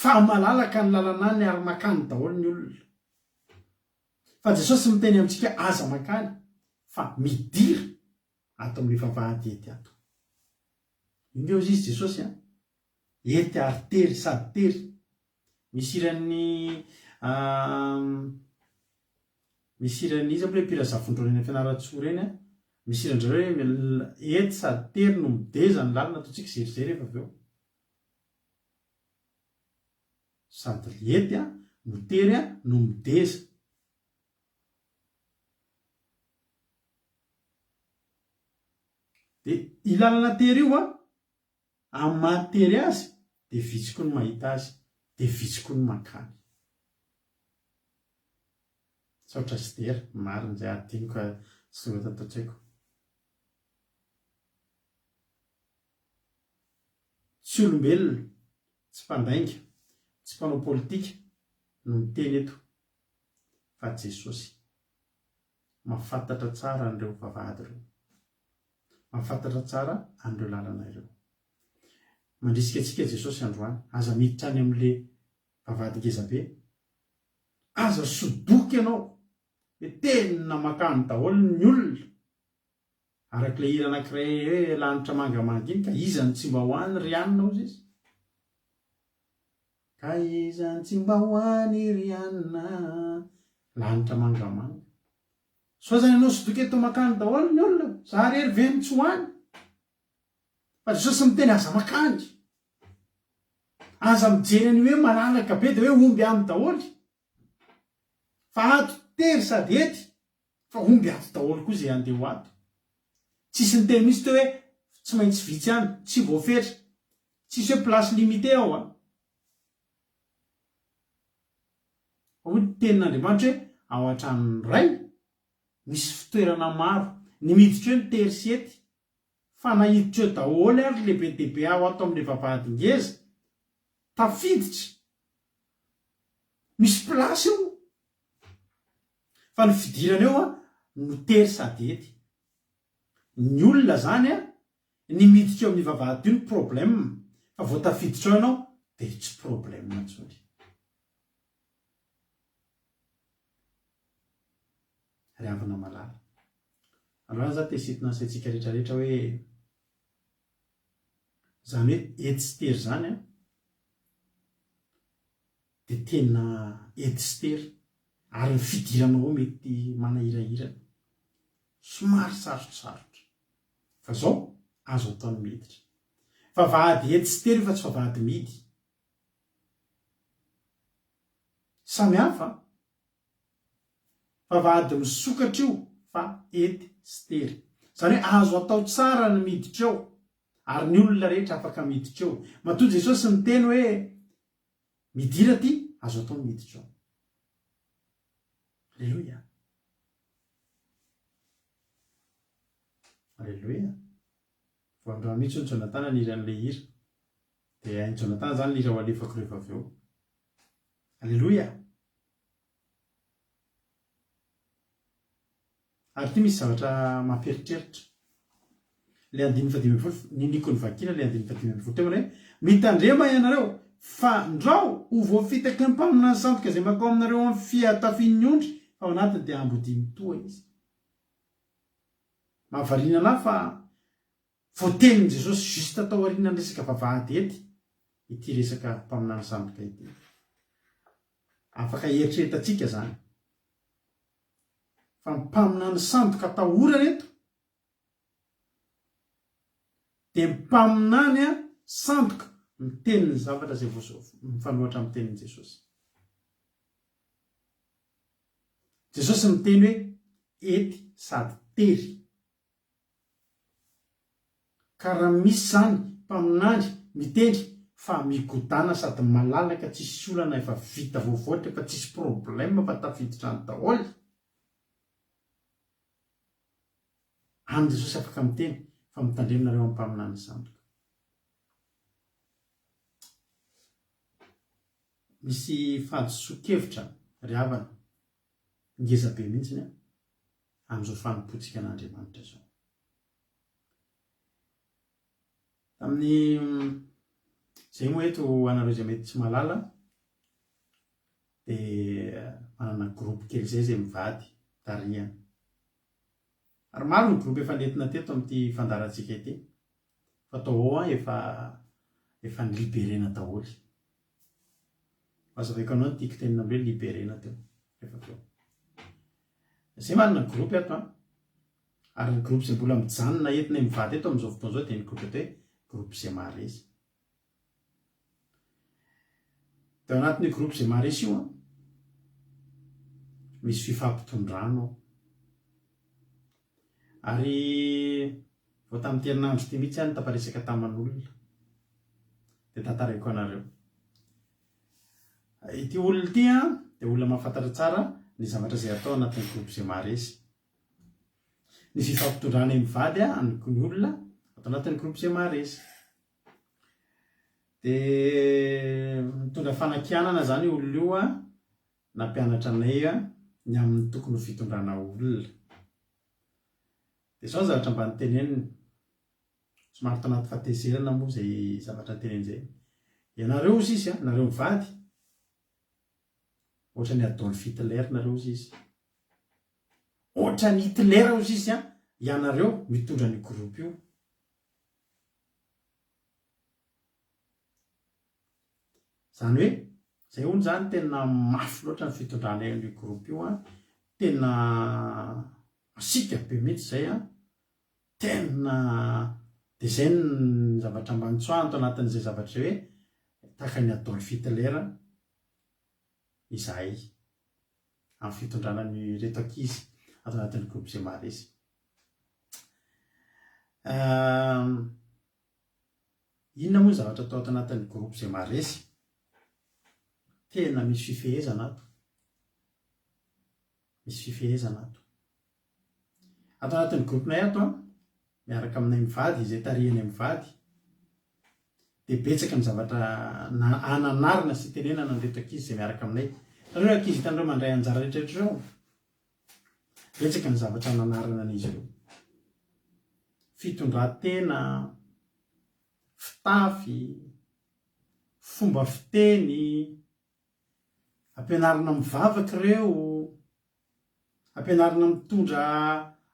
Fa malalaka ny lalana any ary makany daholo ny olona. Fa Jesosy miteny amintsika aza makany fa midira ato amin'io vavahady ety ato. Inge ozy izy Jesosy an! Ety ary tery sady tery. Misy hiran'ny Misy hiran'ny iza moa ilay mpihira Zafindrony any Fianarantsoa ireny an! Misy hiran-dry zareo hoe ety sady tery no mideza ny lalana ataontsika zerizery efa avy eo. Sady ety an no tery an no mideza. Dia io lalana tery io an, amin'ny maha tery azy dia vitsy koa ny mahita azy, dia vitsy koa ny mankany. Misaotra Sidera, marina izay adinoko ka tsy tonga tato an-tsaiko. Tsy olombelona, tsy mpandainga, tsy mpanao politika no miteny eto fa Jesosy. Mahafantatra tsara an'ireo vavahady ireo. Mahafantatra tsara an'ireo lalana ireo. Mandrisika antsika Jesosy androany, aza miditra any amin'le vavahady ngezabe. Aza sodoka ianao hoe tena makany daholo ny olona. Araka ilay hira anankiray hoe lanitra mangamanga iny ka iza no tsy mba ho any ry anona hozy izy? Ka iza no tsy mba ho any ry anona lanitra mangamanga. Sao zany ianao sodoka eto makany daholo ny olona, za rery ve no tsy ho any? Fa Jesosy miteny aza makany. Aza mijery an'io hoe malalaka be dia hoe omby any daholo. Fa ato tery sady ety fa omby ato daholo koa izay handeha ho ato. Tsisy niteny mihitsy teo hoe tsy maintsy vitsy any, tsy voafetra. Tsisy hoe place limitée ao an. Fa hoy ny tenin'Andriamanitra hoe ao an-tranon'ny Ray misy fitoerana maro. Ny miditra eo ny tery sy ety. Fa na hiditra eo daholo ary le be dia be ao ato amin'le vavahady ngeza, tafiditra, misy place eo, fa ny fidirana eo an no tery sady ety. Ny olona zany an, ny miditra eo amin'ny vavahady io no problème, fa vao tafiditra ao ianao dia tsy problème intsony. Ry havana malala. Androany za te hisintona ny saintsika rehetra rehetra hoe izany hoe ety sy tery izany an, dia tena ety sy tery. Ary ny fidiranao ao mety manahirahirana. Somary sarotsarotra. Fa zao, azo atao ny miditra. Vavahady ety sy tery io fa tsy vavahady mihidy. Samy hafa an! Vavahady misokatra io fa ety sy tery. Izany hoe azo atao tsara ny miditra eo ary ny olona rehetra afaka miditra eo. Matoa Jesosy niteny hoe midira aty, azo atao ny miditra eo. Aleloia. Aleloia. Vao androany mihitsy hono Jonathan nihira an'ilay hira. Dia hain'i Jonathan izany ilay hira ho alefako rehefa avy eo. Aleloia. Ary ity misy zavatra mampieritreritra. Ilay andininy fahadimy ambin'ny folo, niniako novakiana ilay andininy fahadimy ambin'ny folo teo manao hoe, Mitandrema ianareo, fa ndrao ho voafitaky ny mpaminany sandoka izay mankao aminareo amin'ny fiatafian'ny ondry, fa ao anatiny dia ambodia mitoha izy. Mahavariana anah fa voatenin'i Jesosy juste tao aorianan'ny resaka vavahady ety ity resaka mpaminany sandoka ity. Afaka eritreretantsika zany fa ny mpaminany sandoka atahorana eto dia ny mpaminany sandoka miteny ny zavatra izay mifanohatra amin'ny tenin'i Jesosy. Jesosy niteny hoe ety sady tery. Ka raha misy zany mpaminany miteny fa migodana sady malalaka tsisy olana efa vita voavoatra efa tsisy problème fa tafiditra any daholo. Any Jesosy afaka miteny fa mitandremo nareo am mpaminany sandoka. Misy fahadisoan-kevitra ry havana ngeza be mihitsiny an, amin'izao fanompoantsika an'Andriamanitra izao. Tamin'ny izay moa eto ho anareo izay mety tsy mahalala dia manana groupe kely izay izay mivady tarihana. Ary maro ny groupe efa nentina teto amin'ity fandaharantsika ity. Fa tao ao an efa efa ni-liberena daholo. Hazavaiko anao ny tiako tenenina amin'ny hoe liberena teo rehefa avy eo. Izay manana groupe ato an. Ary ny groupe izay mbola mijanona entinay mivady eto amin'izao fotoana izao dia ny groupe atao hoe groupe izay maharesy. Dia ao anatin'io groupe izay maharesy io an, misy fifampitondrana ao. Ary vao tamin'ity herinandro ity mihitsy aho no tafaresaka taman'olona. Dia tantaraiko anareo. Ity olona ity an, dia olona mahafantatra tsara ny zavatra izay atao anatin'ny groupe izay maharesy. Ny fifampitondrana mivady an, ny olona ato anatin'ny groupe izay maharesy. Dia mitondra fanakianana izany io olona io an, nampianatra anay ny amin'ny tokony ho fitondrana olona. Dia izao ny zavatra mba noteneniny, somary tao anaty fahatezerana moa izay zavatra noteneniny izay, ianareo hozy izy an, nareo mivady, ohatran'i Adolf Hitler nareo hozy izy, ohatran'i Hitler hozy izy an, ianareo mitondra an'io groupe io. Izany hoe, izay hono izany tena mafy loatra ny fitondranay an'io groupe io an, tena masiaka be mihitsy izay an, tena dia izay ny zavatra mba nitsoahany tao anatin'izay zavatra izay hoe tahaka an'i Adolf Hitler izahay amin'ny fitondrana an'ireto ankizy ato anatin'ny groupe izay maharesy. Inona moa ny zavatra atao ato anatin'ny groupe izay maharesy? Tena misy fifehezana ato. Misy fifehezana ato. Ato anatin'ny groupe-nay ato an, miaraka aminay mivady, izay tarihanay mivady, dia betsaka ny zavatra ananarina sy itenenana an'ireto ankizy izay miaraka aminay. Hitanareo ankizy hitanareo mandray anjara rehetra rehetra ireo? Betsaka ny zavatra nanarana an'izy ireo. Fitondran-tena, fitafy, fomba fiteny, ampianarina mivavaka ireo, ampianarina mitondra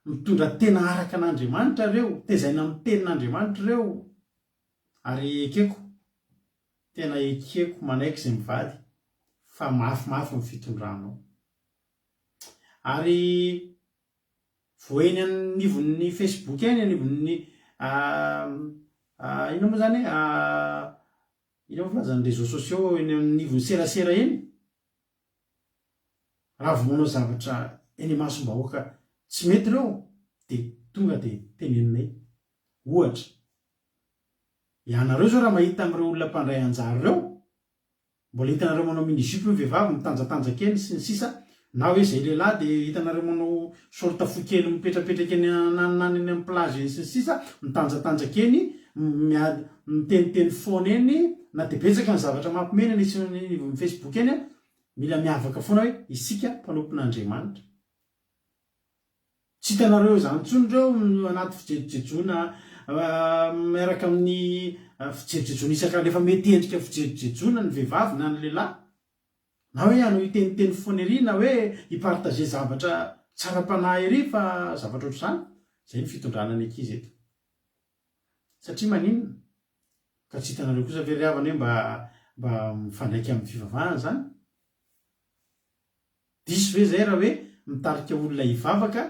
mitondra tena araka an'Andriamanitra ireo, tezaina amin'ny tenin'Andriamanitra ireo. Ary ekeko, tena ekeko manaiky izay mivady fa mafimafy ny fitondranao. Ary vao eny anivon'ny Facebook eny, anivon'ny inona moa izany e, inona moa filazana ny réseaux sociaux eny anivon'ny serasera eny, raha vao manao zavatra eny imasom-bahoaka tsy mety ireo dia tonga dia teneninay. Ohatra, ianareo izao raha mahita amin'ireo olona mpandray anjara ireo, Mbola hitanareo manao mini jupe ny vehivavy mitanjatanjaka eny sy ny sisa na hoe zay lehilahy dia hitanareo manao short fohy kely mipetrapetraka eny ananona eny amin'ny plage eny sy ny sisa mitanjatanjaka eny miady miteniteny foana eny na dia betsaka ny zavatra mampimena eny anivon'ny facebook eny mila miavaka foana hoe isika mpanompon'Andriamanitra. Tsy hitanareo izany intsony ireo anaty fijejojejoana miaraka amin'ny fijejojejoana isan-karazany, efa mety endrika fijejojejoana ny vehivavy na ny lehilahy, na hoe hanao hiteniteny foana ery na hoe hi-partager zavatra tsy ara-panahy ery fa zavatra ohatr'izany, izay ny fitondrana ny ankizy eto. Satria maninona? Ka tsy hitanareo kosa ve ry havana hoe mba mba mifandraika amin'ny fivavahana izany? Diso ve izay raha hoe mitarika olona hivavaka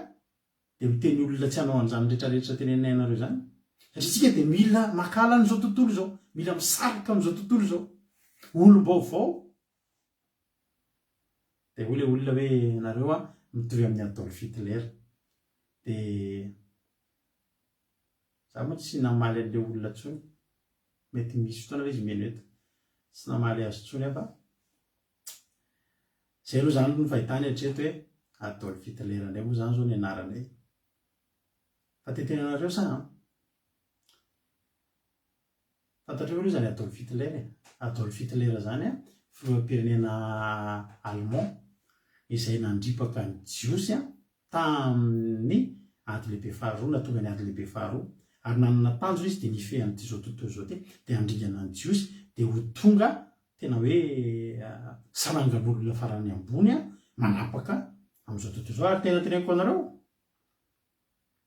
dia miteny olona tsy hanao an'izany retraretra teneninay anareo izany? Satria isika dia mila mankahala an'izao tontolo izao, mila misarika amin'izao tontolo izao. Olom-baovao. Dia hoy ilay olona hoe ianareo an, mitovy amin'i Adolf Hitler. Dia za moa tsy namaly an'ilay olona intsony. Mety misy fotoana ilay izy mihaino eto. Tsy namaly azy intsony aho fa Zay aloha zany no fahitany hatreto hoe Adolf Hitler indray moa zany zao ny anarany e. Fa te tena anareo sa an? Fantatreo ve aloha zany Adolf Hitler e? Adolf Hitler zany an, filoham-pirenena allemand izay nandripaka ny jiosy an tamin'ny ady lehibe faharoa, nahatonga ny ady lehibe faharoa, ary nanana tanjona izy dia ny hifehy an'ity zao tontolo izao ity, dia handringana ny jiosy, dia ho tonga tena hoe sarangan'olona farany ambony manapaka amin'izao tontolo izao, ary tena teneniko anareo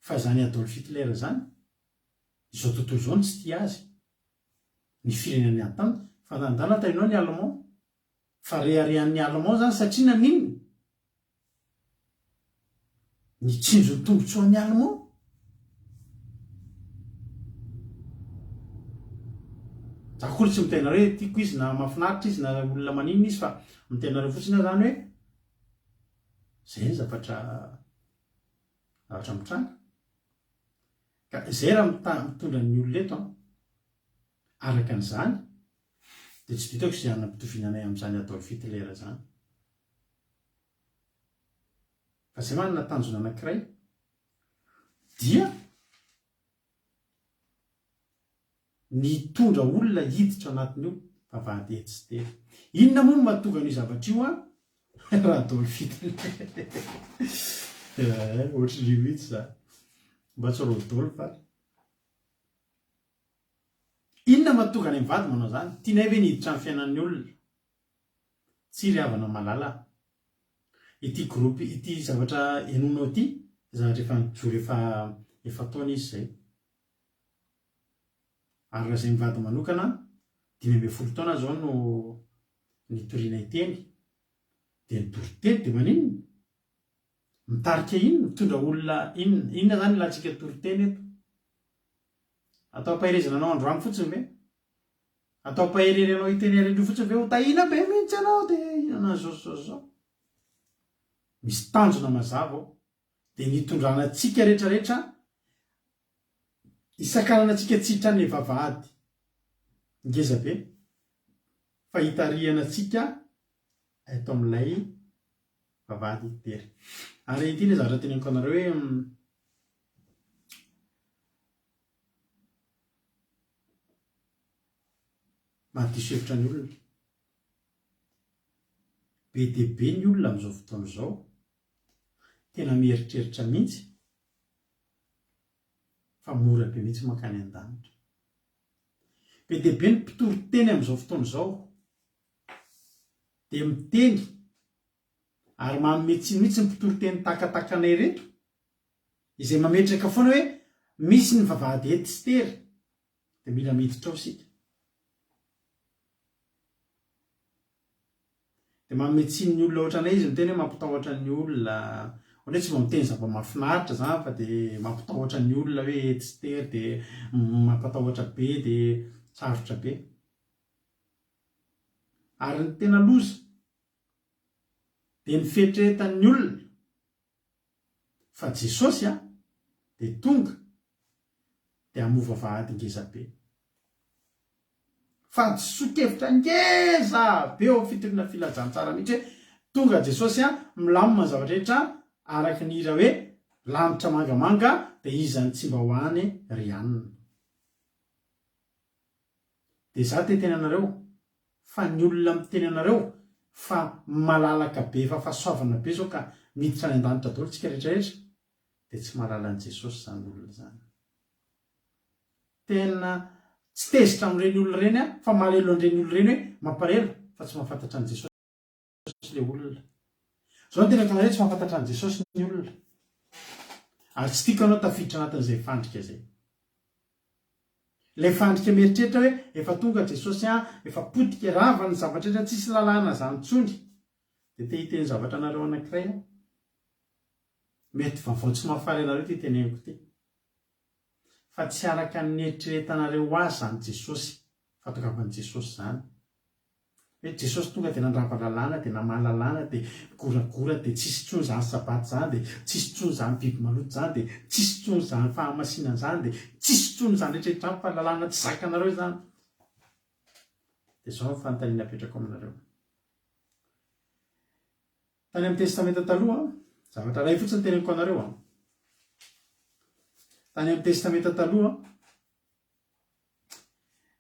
fa izany Adolf Hitler izany, izao tontolo izao no tsy tia azy, ny firenena niady taminy, fa ndana tahinao ny allemand, fa reharehan'ny allemand izany satria naninona? Nitsinjo ny tombotsoan'ny Allemand. Za akory tsy miteny anareo hoe tiako izy na mahafinaritra izy na olona maninona izy fa miteny anareo fotsiny aho zany hoe zay ny zavatra zavatra mitranga. Ka zay raha mitondra ny olona eto an, araka an'izany dia tsy vitako izay hanam-pitoviana anay amin'izany Adolf Hitler izany. Fa izay manana tanjona anankiray dia ny hitondra olona hiditra anatin'io vavahady etsy sy tery. Inona moa no mahatonga an'io zavatra io an? Radolf Hitler. Eh, ohatry ny mihitsy za. Mba tsy Rodolphe ary. Inona mahatonga anay mivady manao izany? Tianay ve ny hiditra amin'ny fiainan'ny olona? Tsia ry havana malala a! Ity groupe ity zavatra henoinao ity zavatra efa nijoro efa efa-taona izy izay. Ary raha izay mivady manokana, 15 taona izao no nitorianay teny, dia nitory teny dia maninona? Mitarika inona? Mitondra olona inona? Inona izany ilantsika toriteny eto? Atao ampaherezana anao androany fotsiny ve? Atao ampaherery anao hiteny ary fotsiny ve ho tahiana be mihitsy ianao dia inona zao zao zao? Misy tanjona mazava ao. Dia ny hitondrana antsika rehetra rehetra hisakanana antsika tsy hiditra any vavahady ngeza be fa hitarihana antsika eto amin'ilay vavahady tery. Ary ity ilay zavatra teneniko anareo hoe Mahadiso hevitra ny olona. Be dia be ny olona amin'izao fotoana izao tena mieritreritra mihitsy fa mora be mihitsy mankany an-danitra. Be dia be ny mpitory teny amin'izao fotoana izao dia miteny ary manome tsiny mihitsy ny mpitory teny takatakanay ireto izay mametraka foana hoe misy ny vavahady ety sy tery dia mila miditra ao isika. Dia manome tsiny ny olona ohatranay izy miteny hoe mampitahotra ny olona. Ohatra hoe tsy mba miteny zava-mahafinaritra izany fa dia mampitahotra ny olona hoe etsy sy tery dia mampatahotra be dia sarotra be. Ary ny tena loza dia ny fieritreretan'ny olona fa Jesosy a dia tonga dia hamoa vavahady ngeza be. Fahadisoan-kevitra ngeza be eo amin'ny fitoriana filazantsara mihitsy hoe tonga Jesosy a, milamina ny zavatra rehetra araka ny hira hoe lanitra mangamanga dia iza no tsy mba ho any ry anona. Dia za te hiteny anareo fa ny olona miteny anareo fa malalaka be efa fahasoavana be zao ka miditra any an-danitra daholo tsika rehetra rehetra dia tsy mahalala an'i Jesosy izany olona izany. Tena tsy tezitra amin'ireny olona ireny aho fa malahelo an'ireny olona ireny hoe mampalahelo fa tsy mahafantatra an'i Jesosy ilay olona. Izao no teneniko anareo hoe tsy mahafantatra an'i Jesosy ny olona. Ary tsy tiako ianao tafiditra anatin'izay fandrika izay. Ilay fandrika mieritreritra hoe efa tonga Jesosy an, efa potika, rava ny zavatra rehetra, tsisy lalàna izany intsony. Dia te hiteny zavatra anareo anankiray aho. Mety vaovao tsy mahafaly anareo ity teneniko ity. Fa tsy araka ny nieritreretanareo azy izany Jesosy, fahatongavan'i Jesosy izany. Hoe Jesosy tonga dia nandrava lalàna, dia namaha lalàna, dia goragora, dia tsisy intsony izany sabata izany, dia tsisy intsony izany biby maloto izany, dia tsisy intsony izany fahamasinana izany, dia tsisy intsony izany rehetra rehetra izany fa lalàna tsy zakanareo izany. Dia izao ny fanontaniana apetrako aminareo. Tany amin'ny Testamenta Taloha, zavatra iray fotsiny teneniko anareo an. Tany amin'ny Testamenta Taloha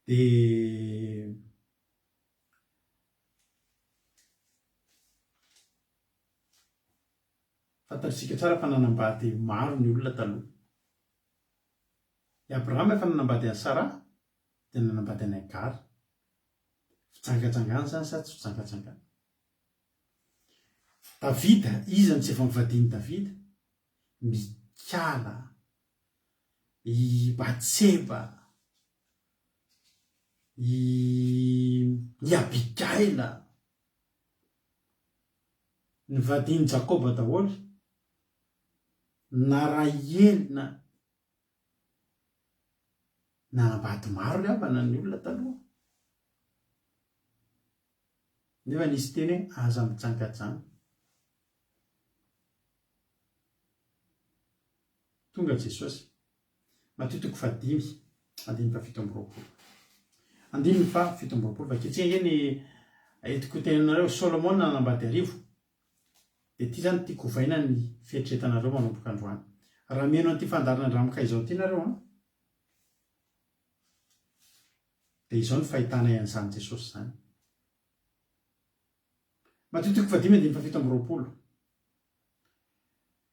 dia fantatr'isika tsara fa nanambady maro ny olona taloha. I Abrahama efa nanambady an'i Saraha dia nanambady an'i Agara. Fijangajangana izany sa tsy fijangajangana? Davida, iza no tsy efa nivadian'i Davida? Mikala, i Batseba, i i Abigaila, nivadian'i Jakoba daholo, na Rahely na nanambady maro ry havana ny olona taloha. Nefa nisy teny hoe aza mijangajanga. Tonga Jesosy. Matio toko fahadimy, andininy fahafito amby roapolo. Andininy faha 27. Vakintsika ange ny entiko hoteneninareo. Solomona nanambady arivo. Dia ity izany tiako hovaina ny fieritreretanareo manomboka androany. Raha mihaino an'ity fandaharana Andramokay izao ity nareo an, Dia izao ny fahitanay an'izany Jesosy izany. Matio toko fahadimy andininy faha 27.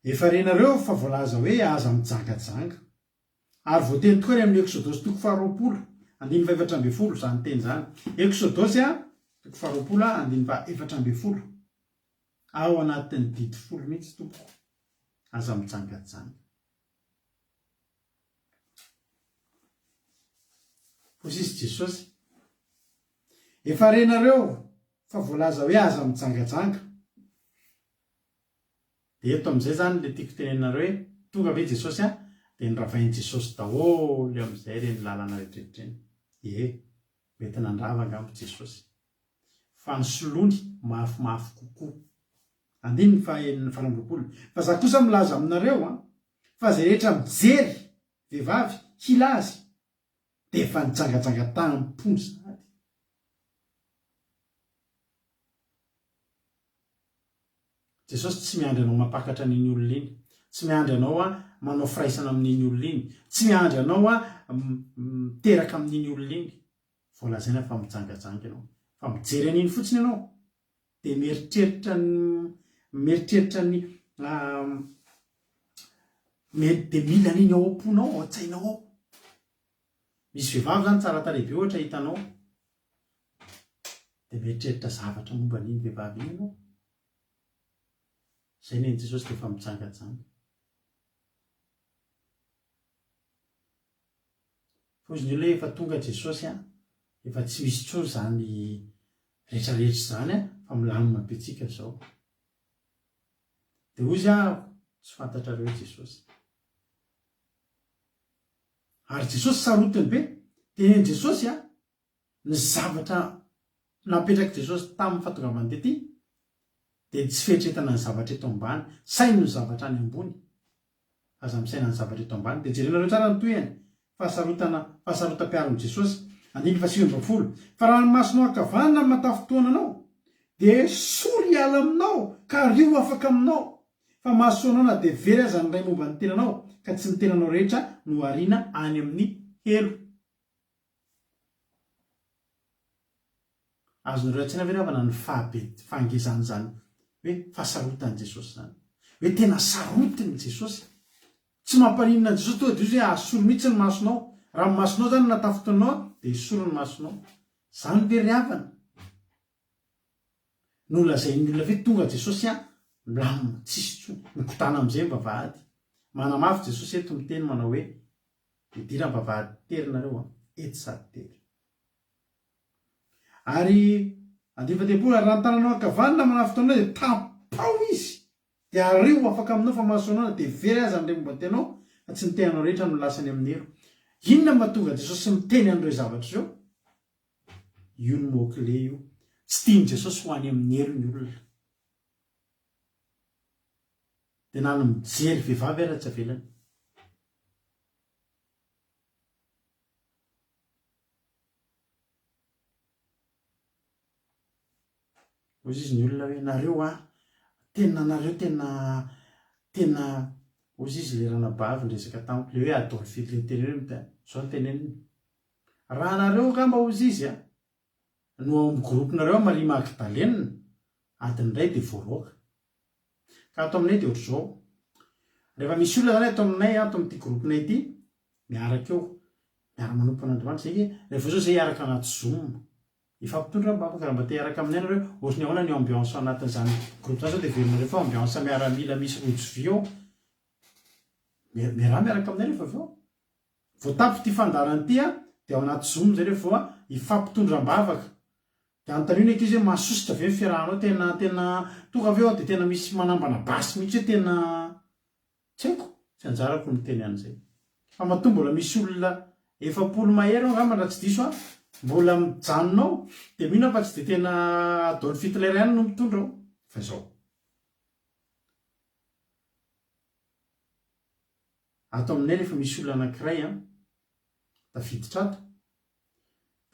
Efa renareo fa voalaza hoe aza mijangajanga. Ary voateny tokoa any amin'ny Eksodosy toko faha-20 andininy faha-14 izany teny izany. Eksodosy toko faha-20 andininy faha-14. Ao anatin'ny didy folo mihitsy tompoko. Aza mijangajanga. Hoy sisa Jesosy, Efa renareo fa voalaza hoe aza mijangajanga. Dia eto amin'izay izany ilay tiako tenenareo hoe tonga ve Jesosy an, dia noravain'i Jesosy daholo amin'izay ireny lalana rehetrarehetra ireny. Ie, mety nandrava angamba Jesosy. Fa ny solony mafimafy kokoa. Andininy faha-enina 28. Fa za kosa milaza aminareo an, fa izay rehetra mijery vehivavy hila azy dia efa nijangajanga tamim-pony sahady. Jesosy tsy miandry anao mampakatra an'iny olona iny, tsy miandry anao manao firaisana amin'iny olona iny, tsy miandry anao miteraka amin'iny olona iny vao lazaina fa mijangajanga ianao. Fa mijery an'iny fotsiny ianao dia mieritreritra ny mieritreritra ny dia mila an'iny ao am-ponao, ao an-tsainao ao. Misy vehivavy zany tsara tarehy be ohatra hitanao dia mieritreritra zavatra momba an'iny vehivavy iny ianao. Izay nen'i Jesosy dia efa mijangajanga. Hozy ny olona hoe efa tonga Jesosy an, efa tsy misy intsony izany rehetra rehetra izany an, Fa milamina be tsika izao. Dia hoy izy aho, tsy fantatrareo Jesosy. Ary Jesosy sarotiny be. Tenenin'i Jesosy a, ny zavatra napetrak'i Jesosy tamin'ny fahatongavany tety dia ny tsy fieritreretana ny zavatra eto ambany, saino ny zavatra any ambony. Aza misaina ny zavatra eto ambany. Dia jerenareo tsara ny tohiny, fahasarotana, fahasarotam-piaron'i Jesosy. Andininy fahasivy ambin'ny folo, Fa raha ny masonao ankavanana no matafintohina anao, dia esory hiala aminao ka ario ho afaka aminao. Fa mahasoa anao na dia very aza ny iray momba ny tenanao, ka tsy ny tenanao rehetra no hariana any amin'ny helo. Azonareo an-tsaina ve ry havana ny fahabe, fahangezan'izany hoe fahasarotan'i Jesosy izany? Hoe tena sarotiny Jesosy. Tsy mampaninona an'i Jesosy tonga dia izy hoe asory mihitsy ny masonao. Raha ny masonao izany no natafintohinao dia esory ny masonao. Izany ve ry havana? Nolazain'ny olona ve tonga Jesosy an, milamina, tsisy intsony. Mikodana amin'izay ny vavahady. Manamafy Jesosy eto miteny manao hoe, midira ny vavahady tery nareo an, ety sady tery. Ary andininy fahatelopolo, ary raha ny tananao ankavanana manafika anao dia tapaho izy, dia ario ho afaka aminao fa mahasoa anao na dia very aza ny momba ny tenao, fa tsy ny tenanao rehetra no lasa any amin'ny helo. Inona no mahatonga an'i Jesosy miteny an'ireo zavatra ireo? Io ny mot clé io. Tsy tian'i Jesosy ho any amin'ny helo ny olona. Dia na ny mijery vehivavy ara tsy avelany. Hoy izy ny olona hoe nareo a, tena nareo tena tena hoy izy le ranabavy niresaka tamiko le hoe Adolf Hitler teneniny dia zao no teneniny. Raha nareo angamba hoy izy a, no ao amin'ny groupe nareo ao Marie Magdalene, adiny iray dia voaroaka. Ka ato aminay dia ohatr'izao, rehefa misy olona zany ato aminay ato amin'ity groupe-nay ity, miaraka eo, miara-manompo an'Andriamanitra zay, rehefa zao zay hiaraka anaty zoom, hifampitondra am-bavaka, raha mba te hiaraka aminay nareo, ohatry ny ahoana ny ambiance ao anatin'izany groupe zany, sao dia heverinareo fa ambiance miaramila misy rojo vy ao, miaraha miaraka aminay rehefa avy eo. Vao tapitra ity fandaharana ity an, dia ao anaty zoom zay rehefa vao hifampitondra am-bavaka. Dia anontanio ny ankizy hoe mahasosotra ve ny fiarahanao, tena tena tonga ve ao dia tena misy manambana basy mihitsy hoe tena tsy haiko, tsy anjarako ny miteny an'izay. Fa matoa mbola misy olona 40 mahery ao angamba raha tsy diso aho, mbola mijanona ao, dia mino aho fa tsy dia tena Adolf Hitler ihany no mitondra ao. Fa izao. Ato aminay rehefa misy olona anankiray an, tafiditra ato,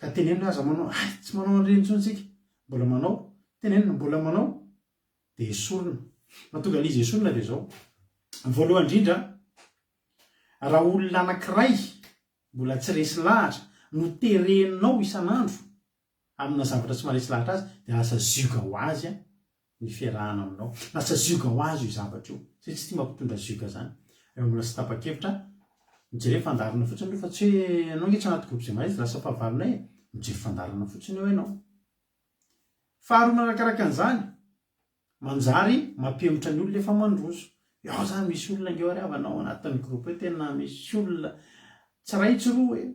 ka tenenina aza manao, hay tsy manao an'ireny intsony isika, mbola manao, tenenina mbola manao, dia esorina. Mahatonga an'izy esorina dia izao, voalohany indrindra, raha olona anankiray mbola tsy resy lahatra no terenao isan'andro amina zavatra tsy maharesy lahatra azy dia lasa zioga ho azy ny fiarahana aminao. Lasa zioga ho azy io zavatra io. Zay tsy tia mampitondra zioga zany. Rehefa mbola tsy tapa-kevitra, mijereva fandaharana fotsiny aloha fa tsy hoe ianao ange tsy anaty groupe zay mahaiza lasa fahavalonay e. Mijery fandaharana fotsiny eo ianao. Faharoa manarakaraka an'izany, manjary mampihemotra ny olona efa mandroso. Eo zany misy olona ange ary havana ao anatin'ny groupe eo tena misy olona tsy iray tsy roa e.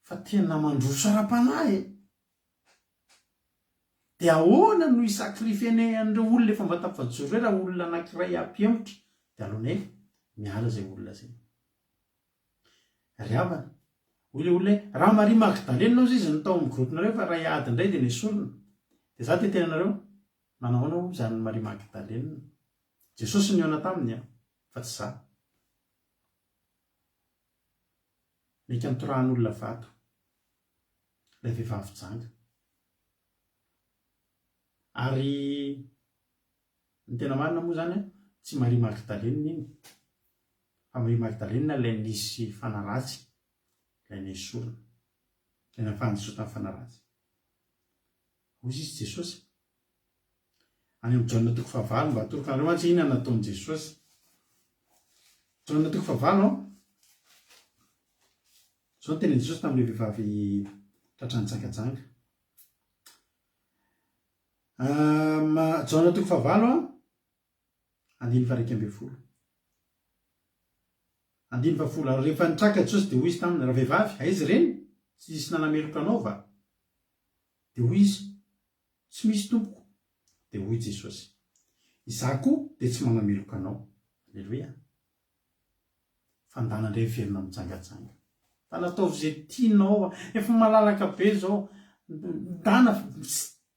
Fa tena mandroso ara-panahy e! Dia ahoana no hi-sacrifier-nay an'ireo olona efa mba tafajoro ireo raha olona anankiray hampihemotra? Dia aleonay miala izay olona izay. Ry havana, hoy ilay olona hoe, raha Marie Magdalene hozy izy no tao amin'ny groupe-nareo fa raha i Ady indray dia nesorina. Dia izaho te hiteny anareo, manahoana hoy izany Marie Magdalene? Jesosy no nihaona taminy an, fa tsy izaho. Mety notorahan'olona vato ilay vehivavy janga. Ary ny tena marina moa izany tsy Maria Magdalena iny fa Maria Magdalena ilay nisy fanahy ratsy, ilay nesorina, ilay nafahan'i Jesosy tamin'ny fanahy ratsy. Hoy izy Jesosy, any amin'ny Jaona toko fahavalo, mba atoroko anareo mantsy inona nataon'i Jesosy. Jaona toko fahavalo an. Izao no tenin'i Jesosy tamin'ilay vehivavy tratra nijangajanga. Jaona toko fahavalo an, andininy faha-11. Andininy fahafolo, Ary rehefa nitraka Jesosy dia hoy izy taminy, Ravehivavy, aiza ireny? Tsy nisy nanameloka anao va? Dia hoy izy, Tsy misy, Tompoko. Dia hoy Jesosy, Izaho koa dia tsy manameloka anao. Aleloia. Fa ndana indray miverina mijangajanga. Ndana ataovy izay tianao, efa malalaka be izao. Ndana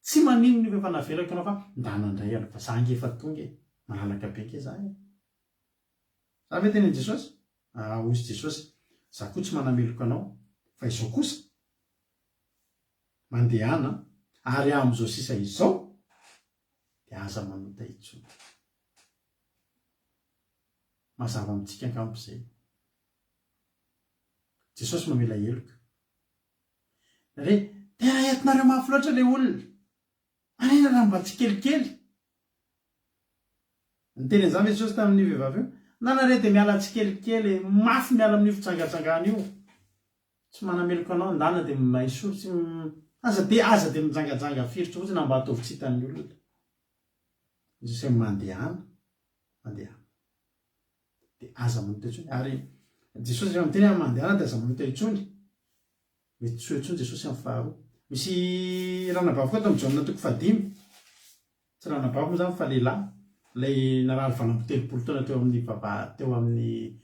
tsy maninona io fa efa navelako ianao fa ndana indray aloha fa za ange efa tonga e. Malalaka be ange za e. Za ve tenin'i Jesosy? Ah, hoy Jesosy, za koa tsy manameloka anao, fa izao kosa, mandehana, ary amin'izao sisa izao, dia aza manota intsony. Mazava amintsika angamba izay. Jesosy mamela heloka. Re, tena entinareo mafy loatra ilay olona. Manina raha mba tsikelikely. Niteny an'izany ve Jesosy tamin'io vehivavy io? Na nareo dia miala tsikelikely, mafy miala amin'io fijangajangana io. Tsy manameloka anao, ndana dia maisory tsy aza dia aza dia mijangajanga firy fotsiny na mba ataovy tsy hitan'ny olona. Jesosy hoe mandehana, mandehana. Dia aza manota intsony. Ary Jesosy rehefa miteny hoe mandehana dia aza manota intsony. Mety tsy ho eo intsony Jesosy amin'ny faharoa. Misy ranabavy koa ato amin'ny Jaona toko fahadimy. Tsy ranabavy moa izany fa lehilahy. Ilay narary 38 taona teo amin'ny vava teo amin'ny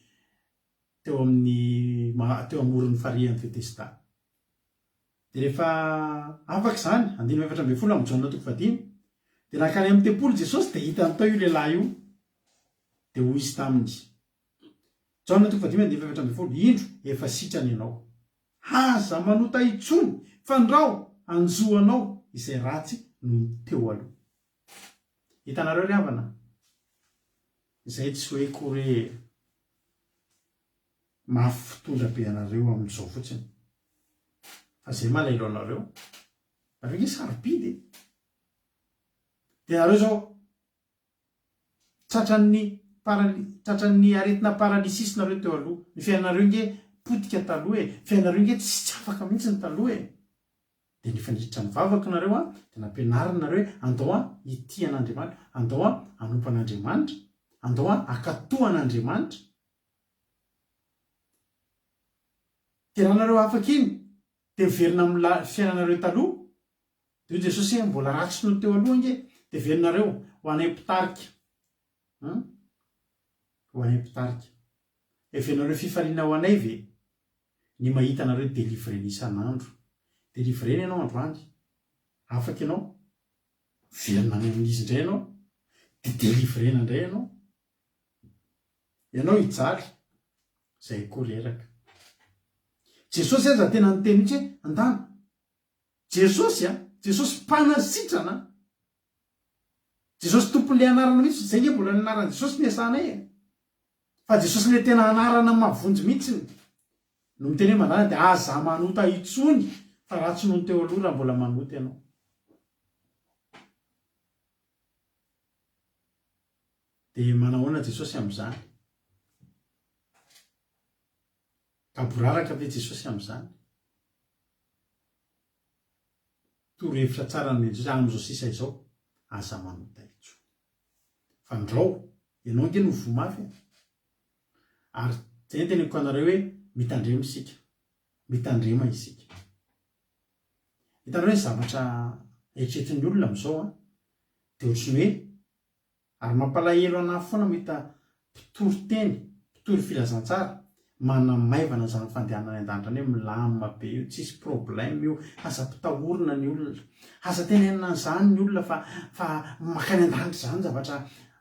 teo amin'ny teo amoron'ny farihin'i Betesda. Dia rehefa afaka izany, andininy 14 amin'ny Jaona toko fahadimy, dia nankany amin'ny tempoly Jesosy dia hitany tao io lehilahy io. Dia hoy izy taminy, Jaona toko fahadimy andininy faha-14, Indro, efa sitrana ianao. Aza manota intsony, fandrao hanjo anao izay ratsy noho ny teo aloha. Hitanareo ry havana, izay tsy hoe akory hoe mafy fitondra be anareo amin'izao fotsiny, fa izay malahelo anareo, nareo ange sarobidy e! Dia nareo izao Tratran'ny parali tratran'ny aretina paralysis nareo teo aloha. Ny fiainanareo nge potika taloha e, fiainanareo nge tsy tsy afaka mihitsy ny taloha e. Dia nefa niditra nivavaka nareo an, dia nampianarina nareo hoe andao an hitia an'Andriamanitra, andao an hanompo an'Andriamanitra, andao an hankatò an'Andriamanitra. Dia raha nareo afaka iny, dia miverina amin'ny la fiainanareo taloha, Dia hoy Jesosy hoe, mbola ratsy noho teo aloha ange, dia heverinareo ho anay mpitarika. Hum? Ho anay mpitarika. Heverinareo fifaliana ho anay ve ny mahita anareo delivrena isan'andro? Delivrena ianao androany, afaka ianao, miverina any amin'izy indray ianao, dia delivrena indray ianao. Ianao hijaly, izay koa reraka. Jesosy aza tena niteny mihitsy hoe, andana, Jesosy a! Jesosy mpanasitrana a! Jesosy tompon'ilay anarana mihitsy, izay nge mbola ny anaran'i Jesosy no iasanay e! Fa Jesosy ilay tena anarana mahavonjy mihitsy no miteny hoe mandana dia aza manota intsony fa ratsy noho ny teo aloha raha mbola manota ianao. Dia manahoana Jesosy amin'izany? Gaboraraka ve Jesosy amin'izany? Torohevitra tsara nomen'i Jesosy amin'izao sisa izao, aza manota intsony. Fa ndrao, ianao ange no voa mafy e. Ary izay no teneniko anareo hoe mitandrema isika. Mitandrema isika. Hitanareo ny zavatra eritreretin'ny olona amin'izao an, dia ohatran'ny hoe Ary mampalahelo anah foana mahita mpitory teny, mpitory filazantsara, manamaivana izany fandehanana any an-danitra any hoe milamina be io, tsisy problème io, aza ampitahorina ny olona, aza tenenina an'izany ny olona fa fa mankany an-danitra izany zavatra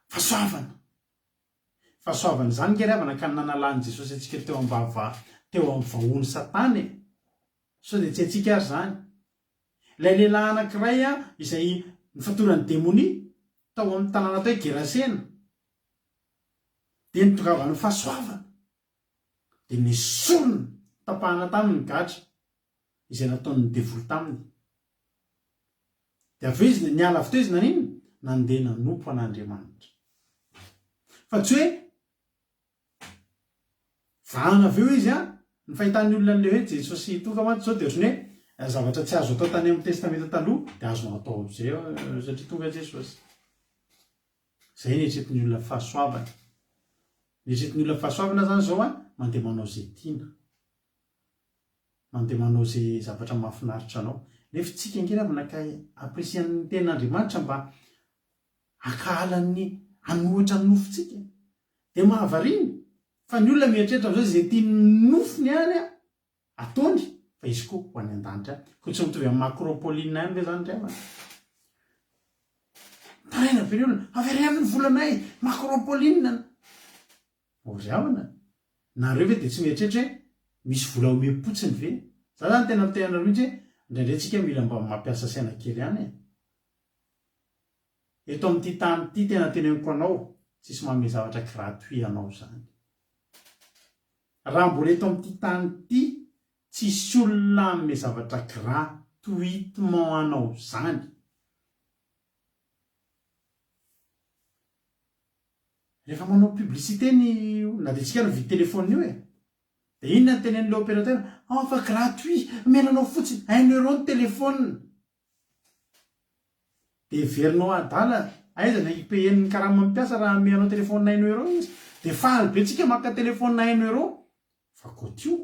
fahasoavana. Fahasoavana izany nge ry havana ka ny nanalan'i Jesosy antsika teo am-bava, teo amin'ny vahohon'i Satana e! Sao dia tsy haintsika ary izany? Ilay lehilahy anankiray izay nifatoran'ny demonia tao amin'ny tanàna atao hoe Gerasena dia nitongavan'ny fahasoavana, dia nesorina, notapahana taminy ny gadra izay nataon'ny devoly taminy. Dia avy eo izy niala avy teo izy naninona? Nandeha nanompo an'Andriamanitra. Fa tsy hoe Vahana avy eo izy an! Ny fahitan'ny olona an'ilay hoe Jesosy tonga mantsy izao dia ohatran'ny hoe zavatra tsy azo atao tany amin'ny Testamenta Taloha dia azonao atao amin'izay satria tonga Jesosy. Izay ny eritreretin'ny olona fahasoavana. Ny eritreretin'ny olona fahasoavana izany izao an, mandeha manao izay tiana. Mandeha manao izay zavatra mahafinaritra anao. Nefa tsika ange ravina ka apprécier ny tenin'Andriamanitra mba. Ankahalan'ny hanohitra ny nofontsika. Dia mahavariana fa ny olona mieritreritra amin'izao izay tian'ny nofony ihany ataony fa izy koa ho any an-danitra any. Koa tsy mitovy amin'ny Macropoline ihany ve izany ry havana? Mitaraina be ny olona, avereno ny volanay, Macropoline. O ry havana, nareo ve dia tsy mieritreritra hoe misy vola omem-potsiny ve? Za zany tena miteny anareo mihitsy hoe indraindray tsika mila mba mampiasa saina kely ihany e. Eto amin'ity tany ity tena teneniko anao, tsisy manome zavatra gratuit anao zany. Raha mbola eto amin'ity tany ity, tsisy olona hanome zavatra gratuitement anao zany. Rehefa manao publicité ny na dia tsika ary mividy téléphone io e, dia inona no tenenin'ilay opérateur? Ah fa gratuit, omena anao fotsiny un euro ny téléphone. Dia heverinao adala, aiza ny hi-payer ny karaman'ny mpiasa raha hanome anao téléphone un euro izy? Dia faly be tsika maka téléphone un euro, fa kotio.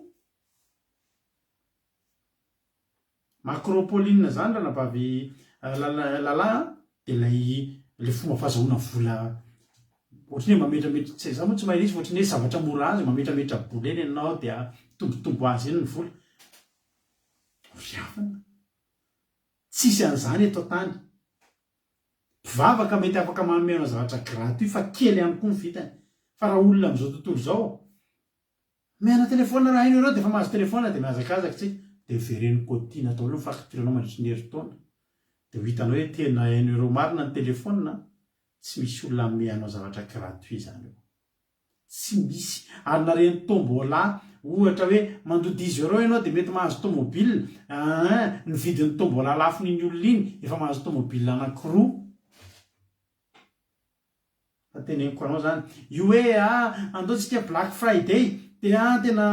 Macropoline zany ranabavy Lala a, dia ilay ilay fomba fahazahoana vola ohatran'ny hoe mametrametra, tsy za moa tsy mahay ilay izy fa ohatran'ny hoe zavatra mora azo, mametrametra bola eny ianao dia mitombotombo azy eny ny vola. Ry havana, tsisy an'izany eto an-tany. Mpivavaka mety afaka manome anao zavatra gratuit fa kely ihany koa ny vitany. Fa raha olona amin'izao tontolo izao, Omena telephone raha hainao ireo dia efa mahazo telephone dia mihazakazaka tsika dia vereno cotina daholo ny facture nao mandritry ny herintaona dia ho hitanao hoe tena hainao ireo marina ny telephone an, tsy misy olona hanome anao zavatra gratuit izany eo, tsy misy, ary na reny tombola ohatra hoe mandoa dix euros ianao dia mety mahazo tomobile aa ny vidin'ny tombola lafon'iny olona iny efa mahazo tomobile anankiroa. Fa teneniko anao zany, io hoe ah andao tsika black friday de ah tena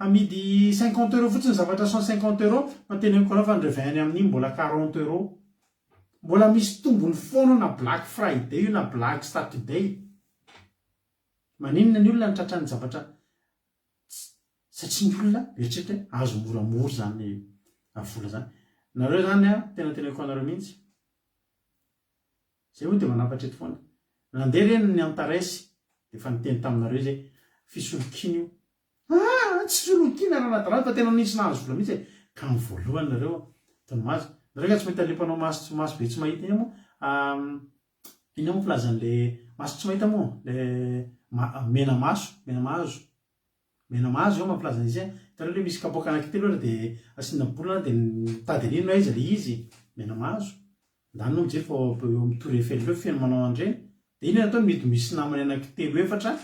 amidy cinquante euros fotsiny zavatra cent cinquante euros, fa teneniko anao fa ny revin any amin'iny mbola quarante euros. Mbola misy tombony foana na black friday io na black saturday. Maninona ny olona no tratran'ny zavatra satria ny olona mieritreritra hoe azo moramora zany vola zany. Nareo zany an, tena teneniko anareo mihitsy. Zay moa dia manapatra eto foana. Nandeha re ny Antares dia efa niteny taminareo izay, fisolokiana io. Aa! Tsy fisolokiana ranadalana fa tena nisy nahazo vola mihitsy e! Ka ny voalohany nareo ataony maso. Nareo nga tsy mahita le mpanao maso maso be tsy mahita iny moa? Inona moa filazan'le maso tsy mahita moa? Le mena maso, mena mahazo. Mena mahazo eo mampilaza an'izy e! Hitanareo le misy kapoaka anankitelo ohatra de asiana boule de mitady an'iny hoe aiza le izy? Mena mahazo. Ndany anao mijery fa eo amin'ny tour Eiffel eo feno manao an'ireny. De inona no ataony? Mety misy namany anankitelo efatra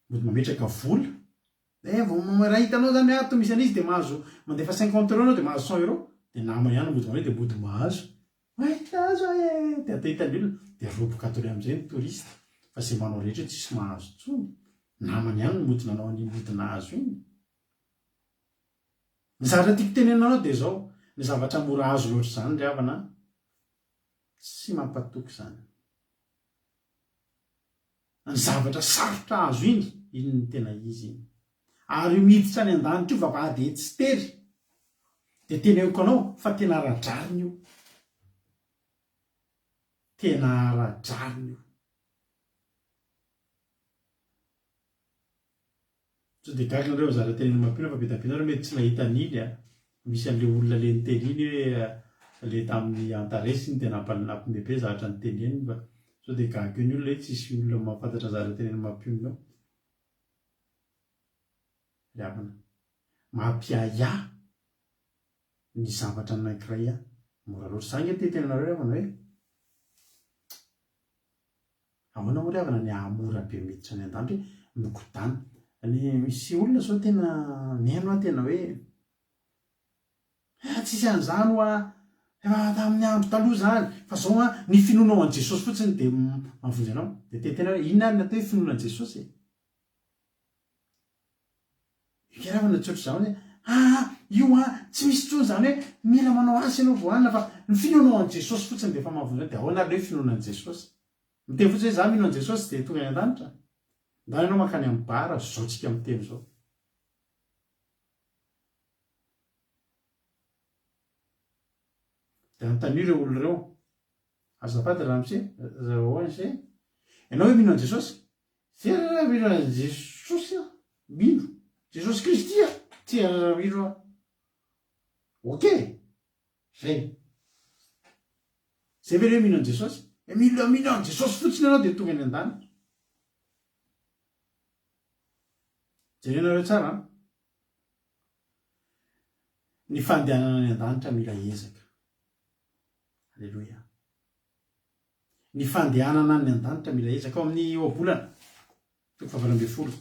mody mametraka vola. Eh vao raha hitanao zany hoe ato misy an'izy de mahazo mandefa cinquante euros anao de mahazo cent euros de namany ihany no mody manao de mody mahazo. Mahita azy aho e! Dia atao hitan'ny olona, dia roboka daholo amin'izay ny touriste, fa izay manao rehetra io tsisy mahazo intsony, namany ihany no mody nanao an'iny mody nahazo iny. Ny zavatra tiako tenenina anao dia izao, ny zavatra mora azo loatra izany ry havana an, tsy mampatoky izany. Ny zavatra sarotra azo iny, iny no tena izy iny. Ary io miditra any an-danitra io vavahady etsy tery, dia teneniko anao fa tena ara-drariny io. Tena ara-drariny io. Sao dia gaga nareo mizara tenenina mampino fa be dia be nareo mety tsy nahita an'iny a! Misy an'le olona le niteny iny hoe le tamin'ny Antares iny dia nampime be zavatra niteneniny fa sao dia gaga eo ny olona hoe tsisy olona mahafantatra ny zavatra tenenina mampionona eo. Ry havana, mampiahiahy ny zavatra anankiray mora loatra. Za ange te hiteny anareo ry havana hoe Ahoana moa ry havana ny hahamora be miditra any an-danitra hoe migodàna. Ny misy olona zao tena mihaino aho tena hoe ah tsisy an'izany hoa, efa tamin'ny andro taloha izany fa zao an ny finoanao an'i Jesosy fotsiny dia mahavonjy anao. Dia te hiteny aho hoe inona ary ny atao hoe finoana an'i Jesosy e? Ikeravana tsy ohatr'izany hoe aa io an tsy misy intsony izany hoe mila manao asa ianao vao hanina fa ny finoanao an'i Jesosy fotsiny dia efa mahavonjy anao. Dia ahoana ary ilay hoe finoana an'i Jesosy? Miteny fotsiny hoe za mino an'i Jesosy dia tonga any an-danitra? Ndana ianao mankany amin'ny bar zao tsika miteny zao. Dia anontanio ireo olona ireo. Azafady ramose, ahoana se? Ianao ve mino an'i Jesosy? Tsia raha mino an'i Jesosy aho, mino. Jesosy Kristy aho, tsia raha mino aho. Ok, zay. Zay ve le hoe mino an'i Jesosy? Mila mino an'i Jesosy fotsiny ianao dia tonga any an-danitra. Jerenareo tsara an. Ny fandehanana any an-danitra mila ezaka. Aleloia. Ny fandehanana any an-danitra mila ezaka. Ao amin'ny Ohabolana, toko fahavalo ambin'ny folo.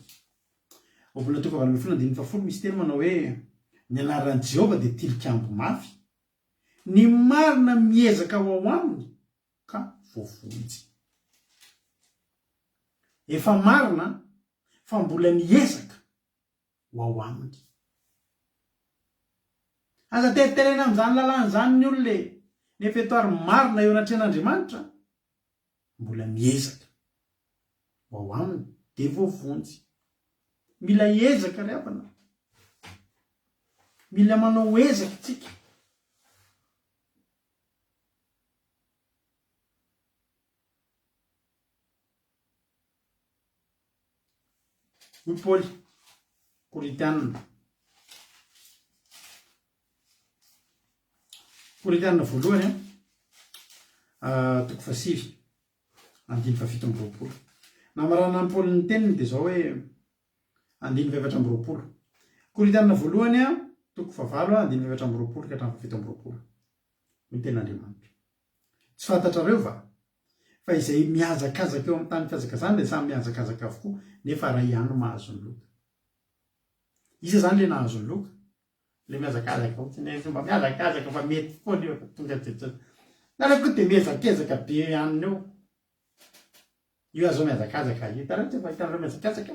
Ohabolana toko fahavalo ambin'ny folo andininy fahafolo misy teny manao hoe ny anaran'i Jehovah dia tilikambo mafy. Ny marina miezaka ho ao aminy ka voavonjy. Efa marina fa mbola miezaka ho ao aminy. Aza teriterena amin'izany lalàna izany ny olona e! Nefa eto ary marina eo anatrehan'Andriamanitra, mbola miezaka ho ao aminy dia voavonjy. Mila ezaka ry havana. Mila manao ezaka tsika. Hoy Paoly, Korintiana. Korintiana voalohany, ah, toko fahasivy, andininy fahafito amby roapolo. Namaranan'i Paoly ny teniny dia izao hoe, andininy fahefatra amby roapolo. Korintiana voalohany, toko fahavalo, andininy fahefatra amby roapolo ka hatramin'ny fahafito amby roapolo. Hoy ny tenin'Andriamanitra. Tsy fantatrareo va fa izay mihazakazaka eo amin'ny tany fihazakazahana dia samy mihazakazaka avokoa nefa ray ihany no mahazo ny loka. Iza izany ilay nahazo ny loka? Ilay mihazakazaka fotsiny, ilay mba mihazakazaka fa mety foana io fa tonga dia tsy. Nareo koa dia mihezakezaka be ihany eo. Io aza mihazakazaka, hitanareo tsy efa hitanareo mihazakazaka?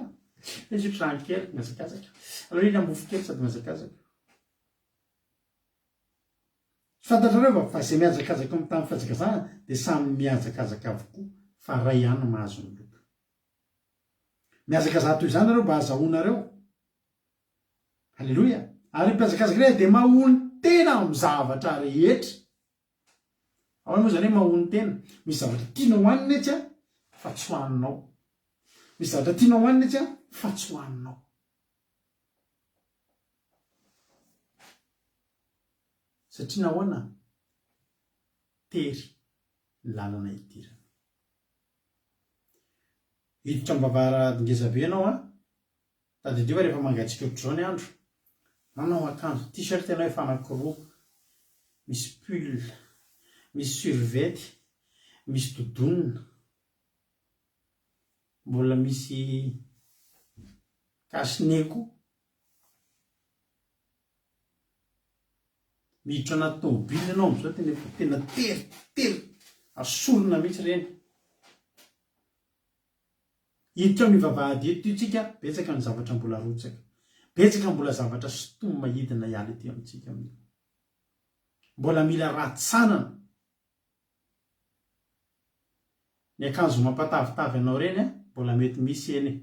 Misotro rano kely, mihazakazaka. Aleo hihinana mofo kely sady mihazakazaka. Fantatrareo va fa izay mihazakazaka eo amin'ny tany fihazakazahana dia samy mihazakazaka avokoa fa ray ihany no mahazo ny loka. Mihazakazaha toy izany nareo mba hahazahoanareo. Aleloia! Ary ny mpihazakazaka iray dia mahonon-tena amin'ny zavatra rehetra. Ahoana moa izany hoe mahonon-tena? Misy zavatra tianao hohanina etsy an, fa tsy hohaninao. Misy zavatra tianao hohanina etsy an, fa tsy hohaninao. Satria nahoana? Tery ny lalana hidirana. Hiditra am-bavarady ngeza be ianao an! Tadidio fa rehefa mangatsiaka ohatr'izao ny andro, manao akanjo t-shirt ianao efa anankiroa, misy pull, misy survêt, misy doudoune, mbola misy cache-nez koa. Miditra anaty tomobile ianao amin'izao tena efa tena tery tery asorina mihitsy ireny. Hiditra amin'io vavahady eto io tsika, betsaka ny zavatra mbola arotsaka. Betsaka mbola zavatra sintomina hidina hiala ety amintsika amin'io. Mbola mila ratsanana. Ny akanjo mampatavitavy anao ireny mbola mety misy eny e.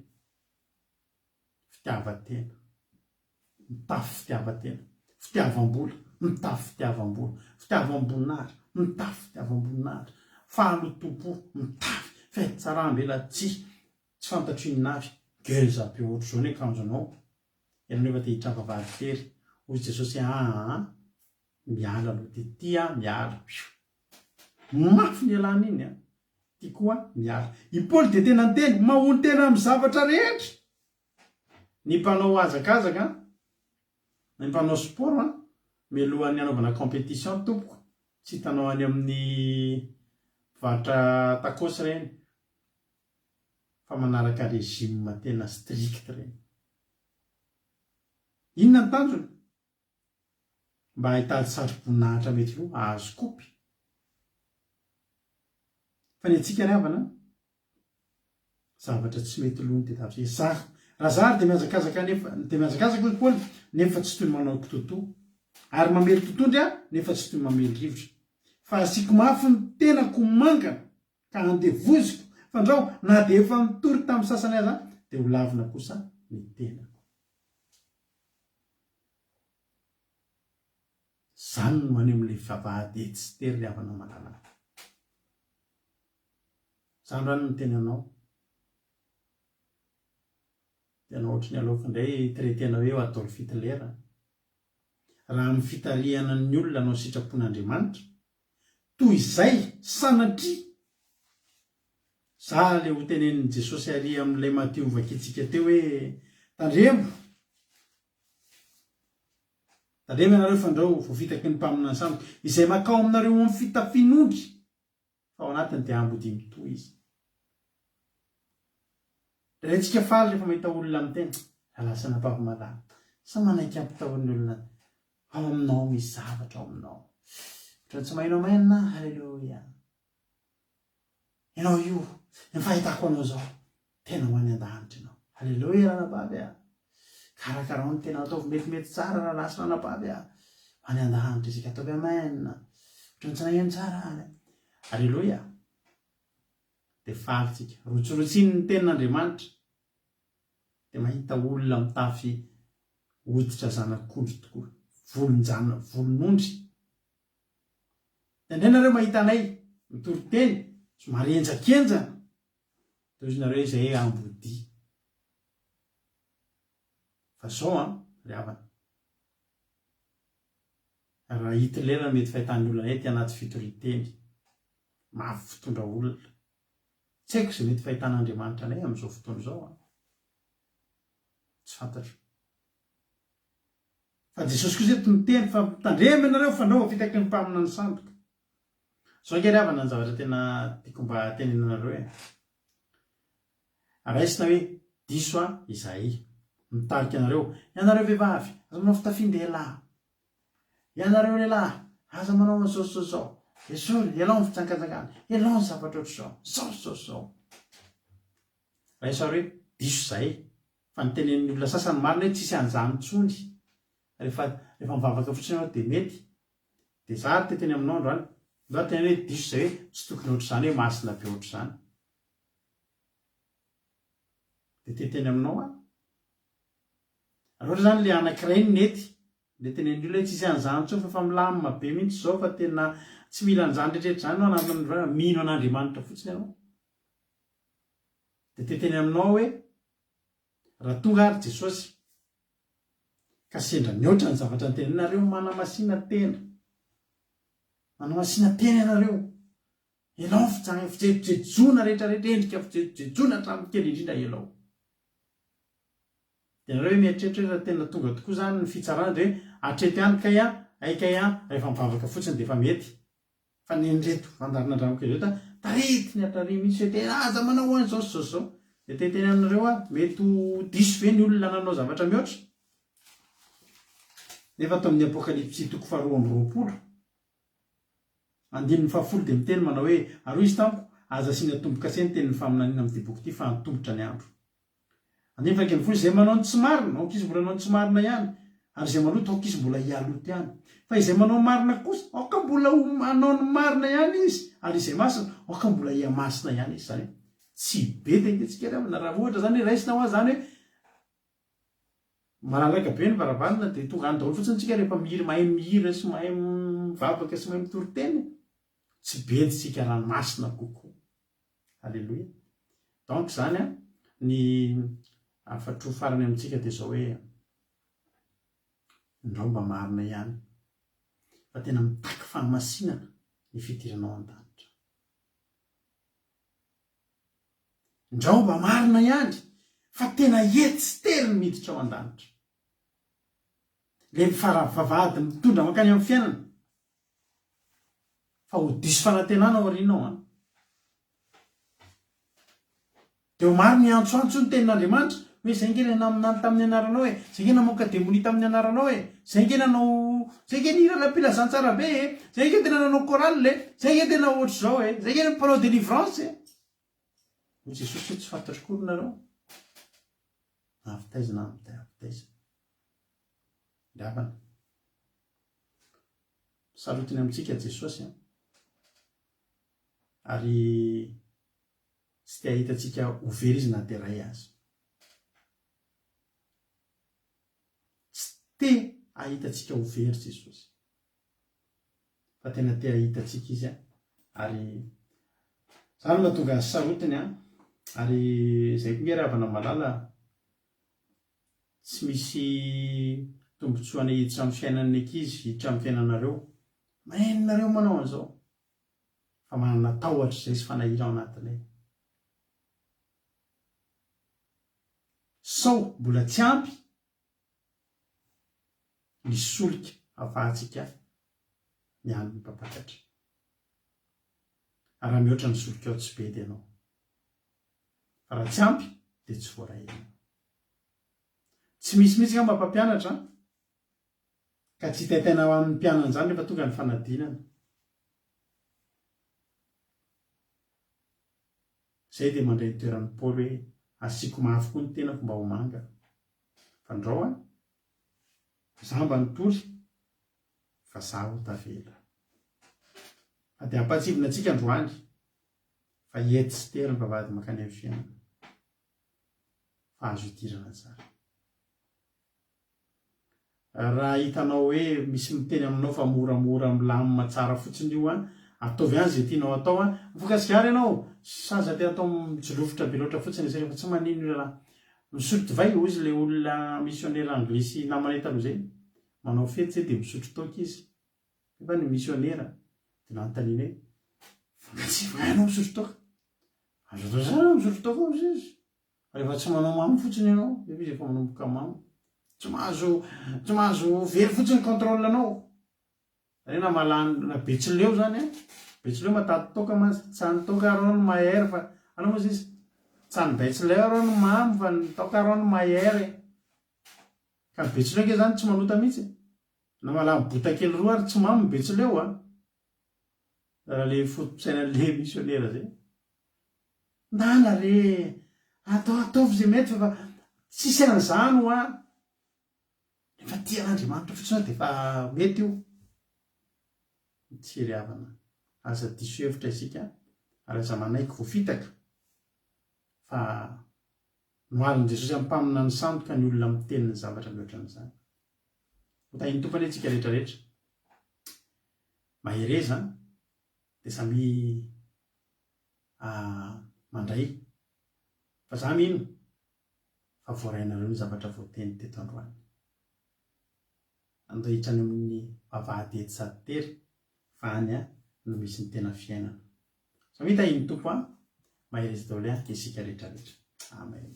Fitiavan-tena. Mitafy fitiavan-tena. Fitiavam-bola. Mitafy fitiavam-bola. Fitiavam-boninahitra. Mitafy fitiavam-boninahitra. Fahalotoam-po. Mitafy fihatsaram-belatsihy. Tsy fantatro inona avy. Ngeza be ohatr'izao ny akanjonao. Ianao nefa te hitrava vary tery. Hoy Jesosy hoe aa. Miala aloha ty. Ty aho miala. Mafy ny ialana iny an. Ty koa miala. I Paoly dia tena niteny, mahonon-tena amin'ny zavatra rehetra. Ny mpanao hazakazaka, ny mpanao sport an, mialohan'ny hanaovana competition tompoko, tsy hitanao any amin'ny mpivarotra tacos ireny, fa manaraka régime tena strict ireny. Inona ny tanjony? Mba hitady satroboninahitra mety ho hahazo kopy. Fa ny antsika ry havana, zavatra tsy mety loha no tadiavintsika. Zah, raha zah ary dia mihazakazaka nefa, dia mihazakazaka hoy Paoly, nefa tsy toy ny manao kitoatoa. Ary mamely totohondry aho, nefa tsy toy ny mamely rivotra. Fa asiako mafy ny tenako ho mangana, ka andevoziko, fandrao na dia efa nitory tamin'ny sasany aza, dia ho lavina kosa ny tenako. Zany no any amin'ilay vavahady etsy sy tery ry havana malala. Za androany miteny anao. Tena ohatry ny aleoko indray traiter-na hoe Adolf Hitler. Raha amin'ny fitarihana ny olona hanao sitrapon'Andriamanitra, toy izay sanatria za le ho tenenin'i Jesosy ary amin'ilay Matio vakintsika teo hoe tandremo, tandremo ianareo fandrao voafitaky ny mpaminany sandoka, izay makao aminareo amin'ny fitafian'ondry. Fa ao anatiny dia ambodia mitohy izy. Indraindray tsika faly rehefa mahita olona miteny, Rahalahy sy anabavy malala, sa manaiky ampitahorin'ny olona ao aminao misy zavatra ao aminao. Ohatran'ny tsy maheno amen aho, haleloia. Ianao io, ny fahitako anao izao, Tena ho any an-danitra ianao. Aleloia ranabavy a! Karakarao ny tena ataovy metimety tsara rahalahy sy ranabavy a! Ho any an-danitra isika ataovy amen. Ohatran'ny tsy naheno tsara ary. Aleloia. Dia faly tsika. Rotsirotsiny ny tenin'Andriamanitra. Dia mahita olona mitafy hoditra zanak'ondry tokoa. Volon-jana, volon'ondry. Dia indray nareo mahita anay mitory teny somary henjakenjana. Tohizo nareo izay ambodia. Fa zao an, ry havana. Raha Hitler no mety fahitan'ny olona anay aty anaty fitorian-teny. Mafy fitondra olona. Tsy haiko izay mety fahitan'Andriamanitra anay amin'izao fotoana izao an. Tsy fantatro. Fa Jesosy kosa eto miteny fa mitandrema ianareo fandrao voafitaky ny mpaminany sandoka. Zao ange ry havana ny zavatra tena tiako mba tenenina anareo e. Raisina hoe diso aho izahay mitarika anareo. Ianareo vehivavy, aza manao fitafian-dehilahy. Ianareo lehilahy, aza manao an'izao sy izao izao. Esory, ialao ny fijangajangana, ialao ny zavatra ohatr'izao, izao sy izao sy izao. Raiso ary hoe diso izahay. Fa ny tenenin'ny olona sasany marina hoe tsisy an'izany intsony. Rehefa rehefa mivavaka fotsiny ianao dia mety. Dia za ary te teny aminao androany, za tena hoe diso zay hoe tsy tokony ohatr'izany hoe masina be ohatr'izany. Dia te teny aminao aho. Raha ohatra zany le anakiray no nety, le tenenin'ny olona hoe tsisy an'izany intsony fa efa milamina be mihitsy izao fa tena tsy mila an'izany rehetrarehetra izany ianao anatin'ny mino an'Andriamanitra fotsiny ianao. Dia te teny aminao aho hoe raha tonga ary Jesosy Ka sendra mihoatra ny zavatra noteneninareo manamasina tena. Manamasina tena ianareo. Elao ny fijangana, fijejojejoana rehetra rehetra, endrika fijejojejoana hatramin'ny kely indrindra elao. Dia ianareo hoe mieritreritra hoe raha tena tonga tokoa izany ny fitsarana dia hoe hatreto ihany kay an, hay kay an, rehefa mivavaka fotsiny dia efa mety. Fa nen'ireto fandaharanandramiko ireto an, taritiny hatrary mihitsy hoe tena aza manao an'izao sy izao sy izao. Dia te hiteny aminareo aho, mety ho diso ve ny olona nanao zavatra mihoatra? Nefa ato amin'ny Apokalypsy toko faharoa amby roapolo, andininy fahafolo dia miteny manao hoe, Ary hoy izy tamiko, Aza asiana tombo-kase ny tenin'ny faminaniana amin'ity boky ity fa antomotra ny andro. Andininy faha-11, Izay manao ny tsy marina, aoka izy mbola hanao ny tsy marina ihany, ary izay maloto, aoka izy mbola hihaloto ihany. Fa izay manao marina kosa, aoka mbola ho hanao ny marina ihany izy, ary izay masina, aoka mbola hihamasina ihany izy. Izany hoe, tsy be dia ange tsika ry havana, raha ohatra izany hoe raisina hoa izany hoe malalaka be ny varavarana dia tonga any daholo fotsiny tsika rehefa mihira, mahay mihira sy mahay mivavaka sy mahay mitory teny. Tsy bedy tsika raha masina kokoa. Aleloia. Donc izany an, ny hafatro farany amintsika dia izao hoe, ndrao mba marina ihany fa tena mitaky fahamasinana ny fidirana ao an-danitra. Ndrao mba marina ihany fa tena etsy tery ny miditra ao an-danitra. Ilay vavahady mitondra mankany amin'ny fiainana. Fa ho diso fanantenana aoriana ao an. Dia ho maro ny hiantsoantso ny tenin'Andriamanitra hoe izay nge ilay naminany tamin'ny anaranao e, izay nge namoaka demonia tamin'ny anaranao e, izay nge nanao, izay nge nihira lam-pilazantsara be e, izay nge tena nanao chorale e, izay nge tena ohatr'izao e, izay nge mpanao délivrance e. Hoy Jesosy hoe tsy fantatro akory nareo. Avy taiza na avy taiza. Ry havana. Sarotiny amintsika Jesosy an. Ary tsy te hahita antsika ho very izy na dia iray aza. Tsy te hahita antsika ho very Jesosy. Fa tena te hahita antsika izy an. Ary. Zany no mahatonga azy sarotiny an! Ary izay koa nge ry havana malala tsy misy tombotsoa ny hiditra amin'ny fiainan'ny ankizy, hiditra amin'ny fiainanareo. Maninona nareo manao an'izao? Fa manana tahotra izay sy fanahira ao anatinay. Sao mbola tsy ampy ny solika afahantsika miandry ny mpampakatra. Raha mihoatra ny solikao tsy bedy ianao. Fa raha tsy ampy dia tsy voaray ianao. Tsy misy mihitsy angamba mpampianatra ka tsy hitaitaina ho amin'ny mpianany izany rehefa tonga ny fanadinana. Izay dia mandray ny toeran'i Paoly hoe asiako mafy koa ny tenako mba ho manga. Fandrao an! Za mba nitory fa za ho tavela. Fa dia ampahatsivina antsika androany fa ety sy tery ny vavahady mankany amin'ny fiainana fa azo idirana tsara. Raha hitanao hoe misy miteny aminao fa moramora milamina tsara fotsiny io an, ataovy any izay tianao atao an, mifoka sigara ianao, saza te atao mijolofotra be loatra fotsiny izay rehefa tsy manino io rahalahy. Misotro divay hozy ilay olona misionera anglisy namanay taloha izay, manao fety izay dia misotro toaka izy, nefa ny misionera dia nanontaniana hoe fa nga tsy va ianao misotro toaka? Azo atao tsara misotro toaka hozy izy. Rehefa tsy manao mamo fotsiny ianao, nefa izy efa manomboka mamo. Tsy mahazo, tsy mahazo very fotsiny contrôle anao. Zany hoe na malany, na betsileo zany an, betsileo matady toaka mantsy, tsy ny toaka arô no mahery fa, anao moa izy, tsy ny betsileo arô no mamo fa ny toaka arô no mahery e. Ka ny betsileo ange zany tsy manota mihitsy e. Na malany bota kely roa ary tsy mamo ny betsileo an. Raha le foto-pisainan'le missionnaire zay. Ndana re! Atao ataovy izay mety fa tsisy an'izany hoa! Rehefa tia an'Andriamanitra fotsiny aho dia efa mety io. Tsia ry havana, aza diso hevitra isika ary aza manaiky voafitaka fa noharin'i Jesosy amin'ny mpaminany sandoka ny olona miteny ny zavatra mihoatra an'izany. Ho tahin'ny Tompo anie tsika rehetra rehetra. Mahereza dia samia mandray fa za mino fa voarainareo ny zavatra voateny teto androany. Andao hiditra any amin'ny vavahady ety sady tery fa any no misy ny tena fiainana. Samia tahin'ny Tompo an! Mahereza daholo an isika rehetra rehetra. Amen.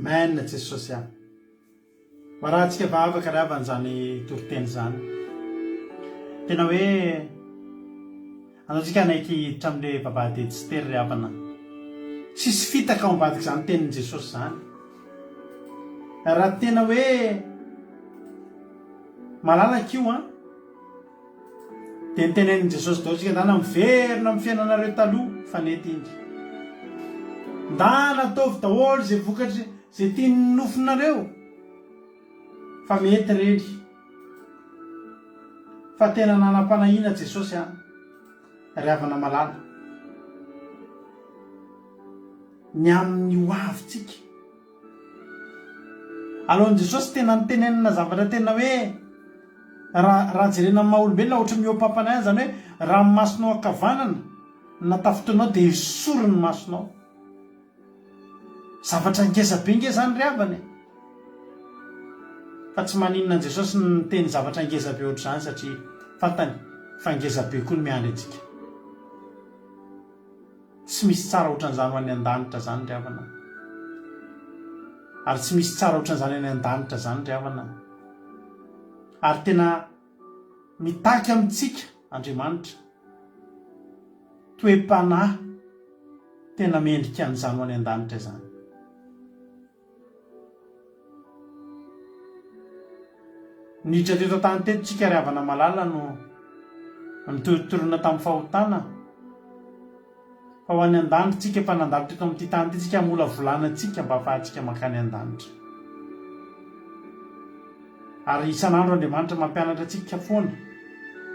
Amen Jesosy a. Marahantsika vavaka ry havana izany toriteny izany. Tena hoe anao tsika hanaiky hiditra amin'ilay vavahady tsy tery ry havana. Tsisy fitaka ao ambadik'izany tenin'i Jesosy izany. Raha tena hoe malalaka io an, Dia notenenin'i Jesosy daholo tsika, ndana miverina amin'ny fiainanareo taloha fa nety iny. Ndana ataovy daholo izay vokatry izay tian'ny nofonareo fa mety ireny. Fa tena nanam-panahiana Jesosy an, ry havana malala. Ny amin'ny ho avintsika. Alohan'i Jesosy tena nitenenana zavatra tena hoe raha raha jerena amin'ny maha olombelona ohatry ny mihoa-pampana ihany izany hoe raha ny masonao ankavanana na tafintohinao dia esory ny masonao. Zavatra ngeza be nge izany ry havana e! Fa tsy maninona an'i Jesosy ny miteny zavatra ngeza be ohatr'izany satria fantany fa ngeza be koa ny miandry antsika. Tsy misy tsara ohatran'izany ho any an-danitra izany ry havana a. Ary tsy misy tsara ohatran'izany any an-danitra izany ry havana a. Ary tena mitaky amintsika Andriamanitra toe-panahy tena mendrika an'izany ho any an-danitra izany. Niditra teto an-tany teto tsika ry havana malala no nitorontorona tamin'ny fahotana fa ho any an-danitra tsika efa nandalo teto amin'ity tany ity tsika hamolavolana antsika mba hahafahantsika mankany an-danitra. Ary isan'andro Andriamanitra mampianatra antsika foana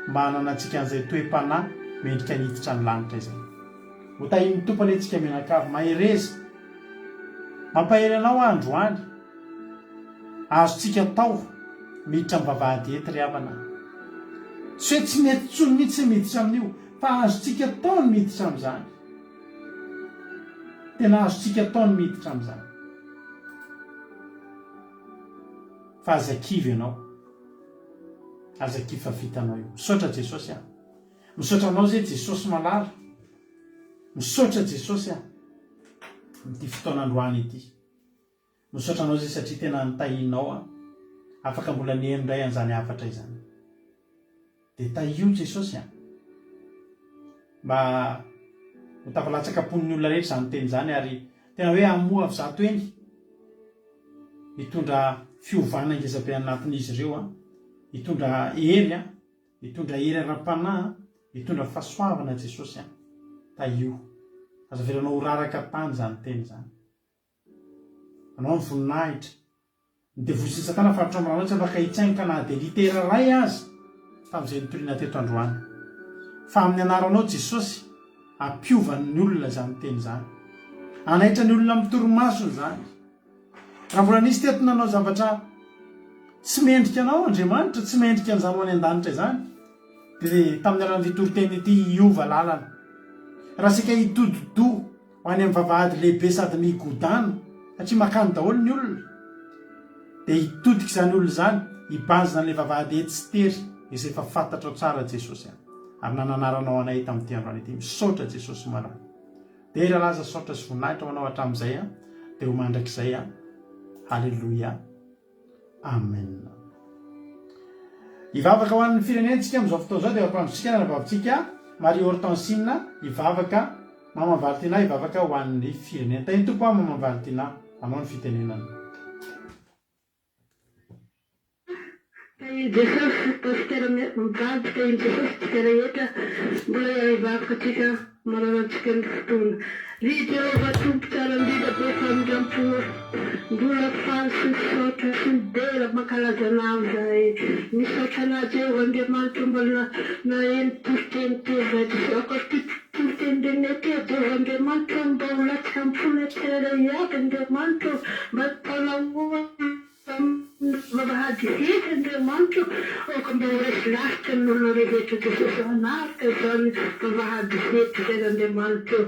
mba hananantsika an'izay toe-panahy mendrika ny hiditra ny lanitra izay. Ho tahian'ny Tompo anie tsika mianakavy. Mahereza. Mampahery anao aho androany. Azontsika atao miditra amin'ny vavahady ety ry havana. Tsy hoe tsy mety intsony mihitsy ny miditra amin'io, fa azontsika atao ny miditra amin'izany. Tena azontsika atao ny miditra amin'izany. Fa aza kivy ianao. Aza kivy fa vitanao io. Misaotra Jesosy a. Misaotra anao zay Jesosy malala. Misaotra Jesosy a. Amin'ity fotoana androany ity. Misaotra anao zay satria tena nitahianao aho. Afaka mbola niheno indray an'izany hafatra izany. Dia tahio Jesosy a. Mba ho tafalatsaka am-pon'ny olona rehetra izany teny izany ary tena hoe hamoha avy zato eny. Hitondra fiovana ngezabe anatin'izy ireo a. Hitondra hery a. Hitondra hery ara-panahy, hitondra fahasoavana Jesosy a! Tahio. Aza avelanao ho raraka tany izany teny izany. Anao ny voninahitra. Ny devoly sy ny satana faritra ao aminao tsy afaka hitsaingoka na dia litera iray aza tamin'izay nitoriana teto androany. Fa amin'ny anaranao Jesosy, hampiova ny olona izany teny izany. Hanaitra ny olona amin'ny torimasony izany. Raha mbola nisy teto nanao zavatra. Tsy mendrika anao Andriamanitra, tsy mendrika an'izany ho any an-danitra izany. Dia tamin'ny alalan'ity toriteny ity hiova lalana. Raha saika hitodi-doha ho any amin'ny vavahady lehibe sady migodàna, satria mankany daholo ny olona, dia hitodika izany olona izany, hibanjina an'ilay vavahady etsy sy tery, izay efa fantatrao tsara Jesosy a. Ary nananaranao anay tamin'ity androany ity. Misaotra Jesosy malala. Dera laza saotra sy voninahitra ho anao hatramin'izay a, dia ho mandrakizay a. Haleloia. Amen. Hivavaka ho an'ny firenentsika amin'izao fotoana izao dia ampandrotsika ny anabavintsika Marie Hortensine hivavaka Maman Valtina hivavaka ho an'ny firenena. Tahin'ny Tompo aho Maman Valtina, anao ny fitenenana.
Tahin'i Jesosy Pasteur mivady tahin'i Jesosy tsika rehetra mbola hiara-hivavaka tsika manana antsika ny fotoana. Ry Jehovah Tompo tsara indrindra be famindrampo ô mbola faly sy misaotra sy midera mankalaza anao izahay misaotra anao Jehovah Andriamanitra mbola naheno toriteny teo izahay Jesosy aoka ity toriteny renay ity Jehovah Andriamanitra ô mba ho latsaka am-ponay tsirairay avy Andriamanitra ô mba hitaona olona Vavahady hery Andriamanitra ô, aoka mba ho resy lahatra ny olona rehetra Jesosy ô hanaraka izany vavahady hery izany Andriamanitra ô,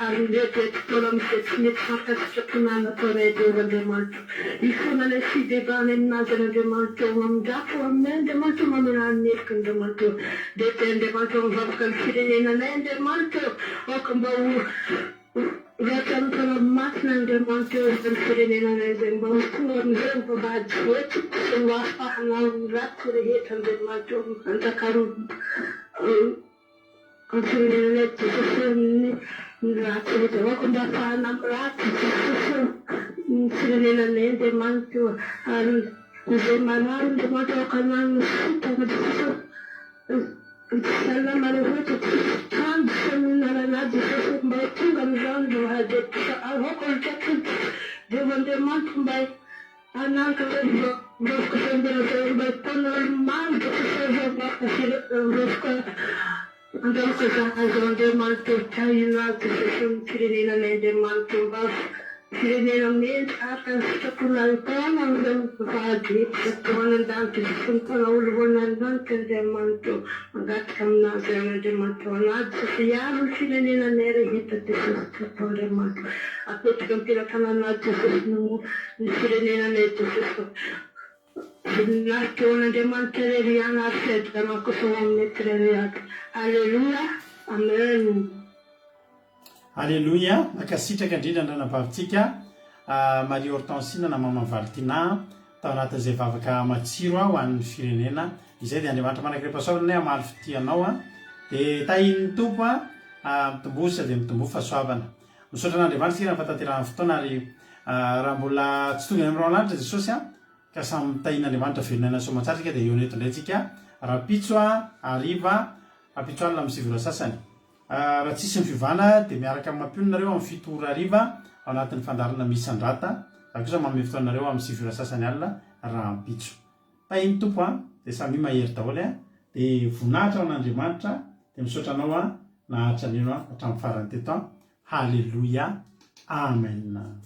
ary ny rehetra eto taona amin'izay tsy mety fantatra sitraponà nataonay Jehovah Andriamanitra ô, ifonanay sy ibebahanay aminazy any Andriamanitra ô, mamindrafo aminay Andriamanitra ô, mamelà ny heloka Andriamanitra ô, dia Andriamanitra ô mivavaka ny firenenanay Andriamanitra ô, aoka mba ho Raha ny Fanahy Masina Andriamanitra eo izany firenenanay izay mba ho tonga amin'izay ny vavahady hetsika sy mba hahafahana amin'ny ratsy rehetra Andriamanitra eo hanjaka amin'ny firenenanay Jesosy eo ny ratsy rehetra aoka mba hahafahana amin'ny ratsy Jesosy eo ny firenenanay Andriamanitra eo ary izay marary Andriamanitra aoka hanana sitrana Jesosy eo Salama rehetra tsisy trano fianonanana Jesosy mba ho tonga amin'izany vavahady aoka ho tratry Jehovah Andriamanitra mba hanaraka izay vovoka fiambenana mba hitaona olo-maro Jesosy vovoka andravoka zahay zao Andriamanitra tahinao Jesosy ny firenenanay Andriamanitra mba Firenena mendrika araka ny sitraponao taona amin'ireo mivady eto an-danitra sy ny mpanao olombelona an-danitra Andriamanitra ô. Mangataka aminao izay Andriamanitra ô anaty sy hiaro ny firenenanay rehetra Jesosy Tompo Andriamanitra ô. Apetraka am-pelatananao Jesosy ny ny firenenanay Jesosy ô. Voninahitra ho an'Andriamanitra irery ihany ary fiadanana kosa ho aminay tsirairay avy. Aleloia. Amen.
Aleloia, mankasitraka indrindra ny ranabavintsika Marie Hortensine na Maman Valtina tao anatin'izay vavaka matsiro ho an'ny firenena izay dia Andriamanitra manakirem-pahasoavana anie hamaly fitia anao dia tahin'ny Tompo mitomboa sy dia mitomboa fahasoavana. Misaotra an'Andriamanitra isika raha fahatanterahan'ny fotoana ary raha mbola tsy tonga any amin'ny rahona lanitra Jesosy ka samy tahin'Andriamanitra velon'aina soamantsara isika dia hihaona eto indray tsika rahampitso hariva rahampitso alina amin'ny 9 ora sasany. Raha tsisy ny fiovana dia miaraka amin'ny mampionona nareo amin'ny 7 ora hariva ao anatin'ny fandaharana Misandrata, za kosa manome fotoana anareo amin'ny 9 ora sasany alina rahampitso. Tahin'ny Tompo an, dia samia mahery daholo an, dia voninahitra ho an'Andriamanitra, dia misaotra anao an naharitra nino an hatramin'ny farany teto an, Haleloia, Amen.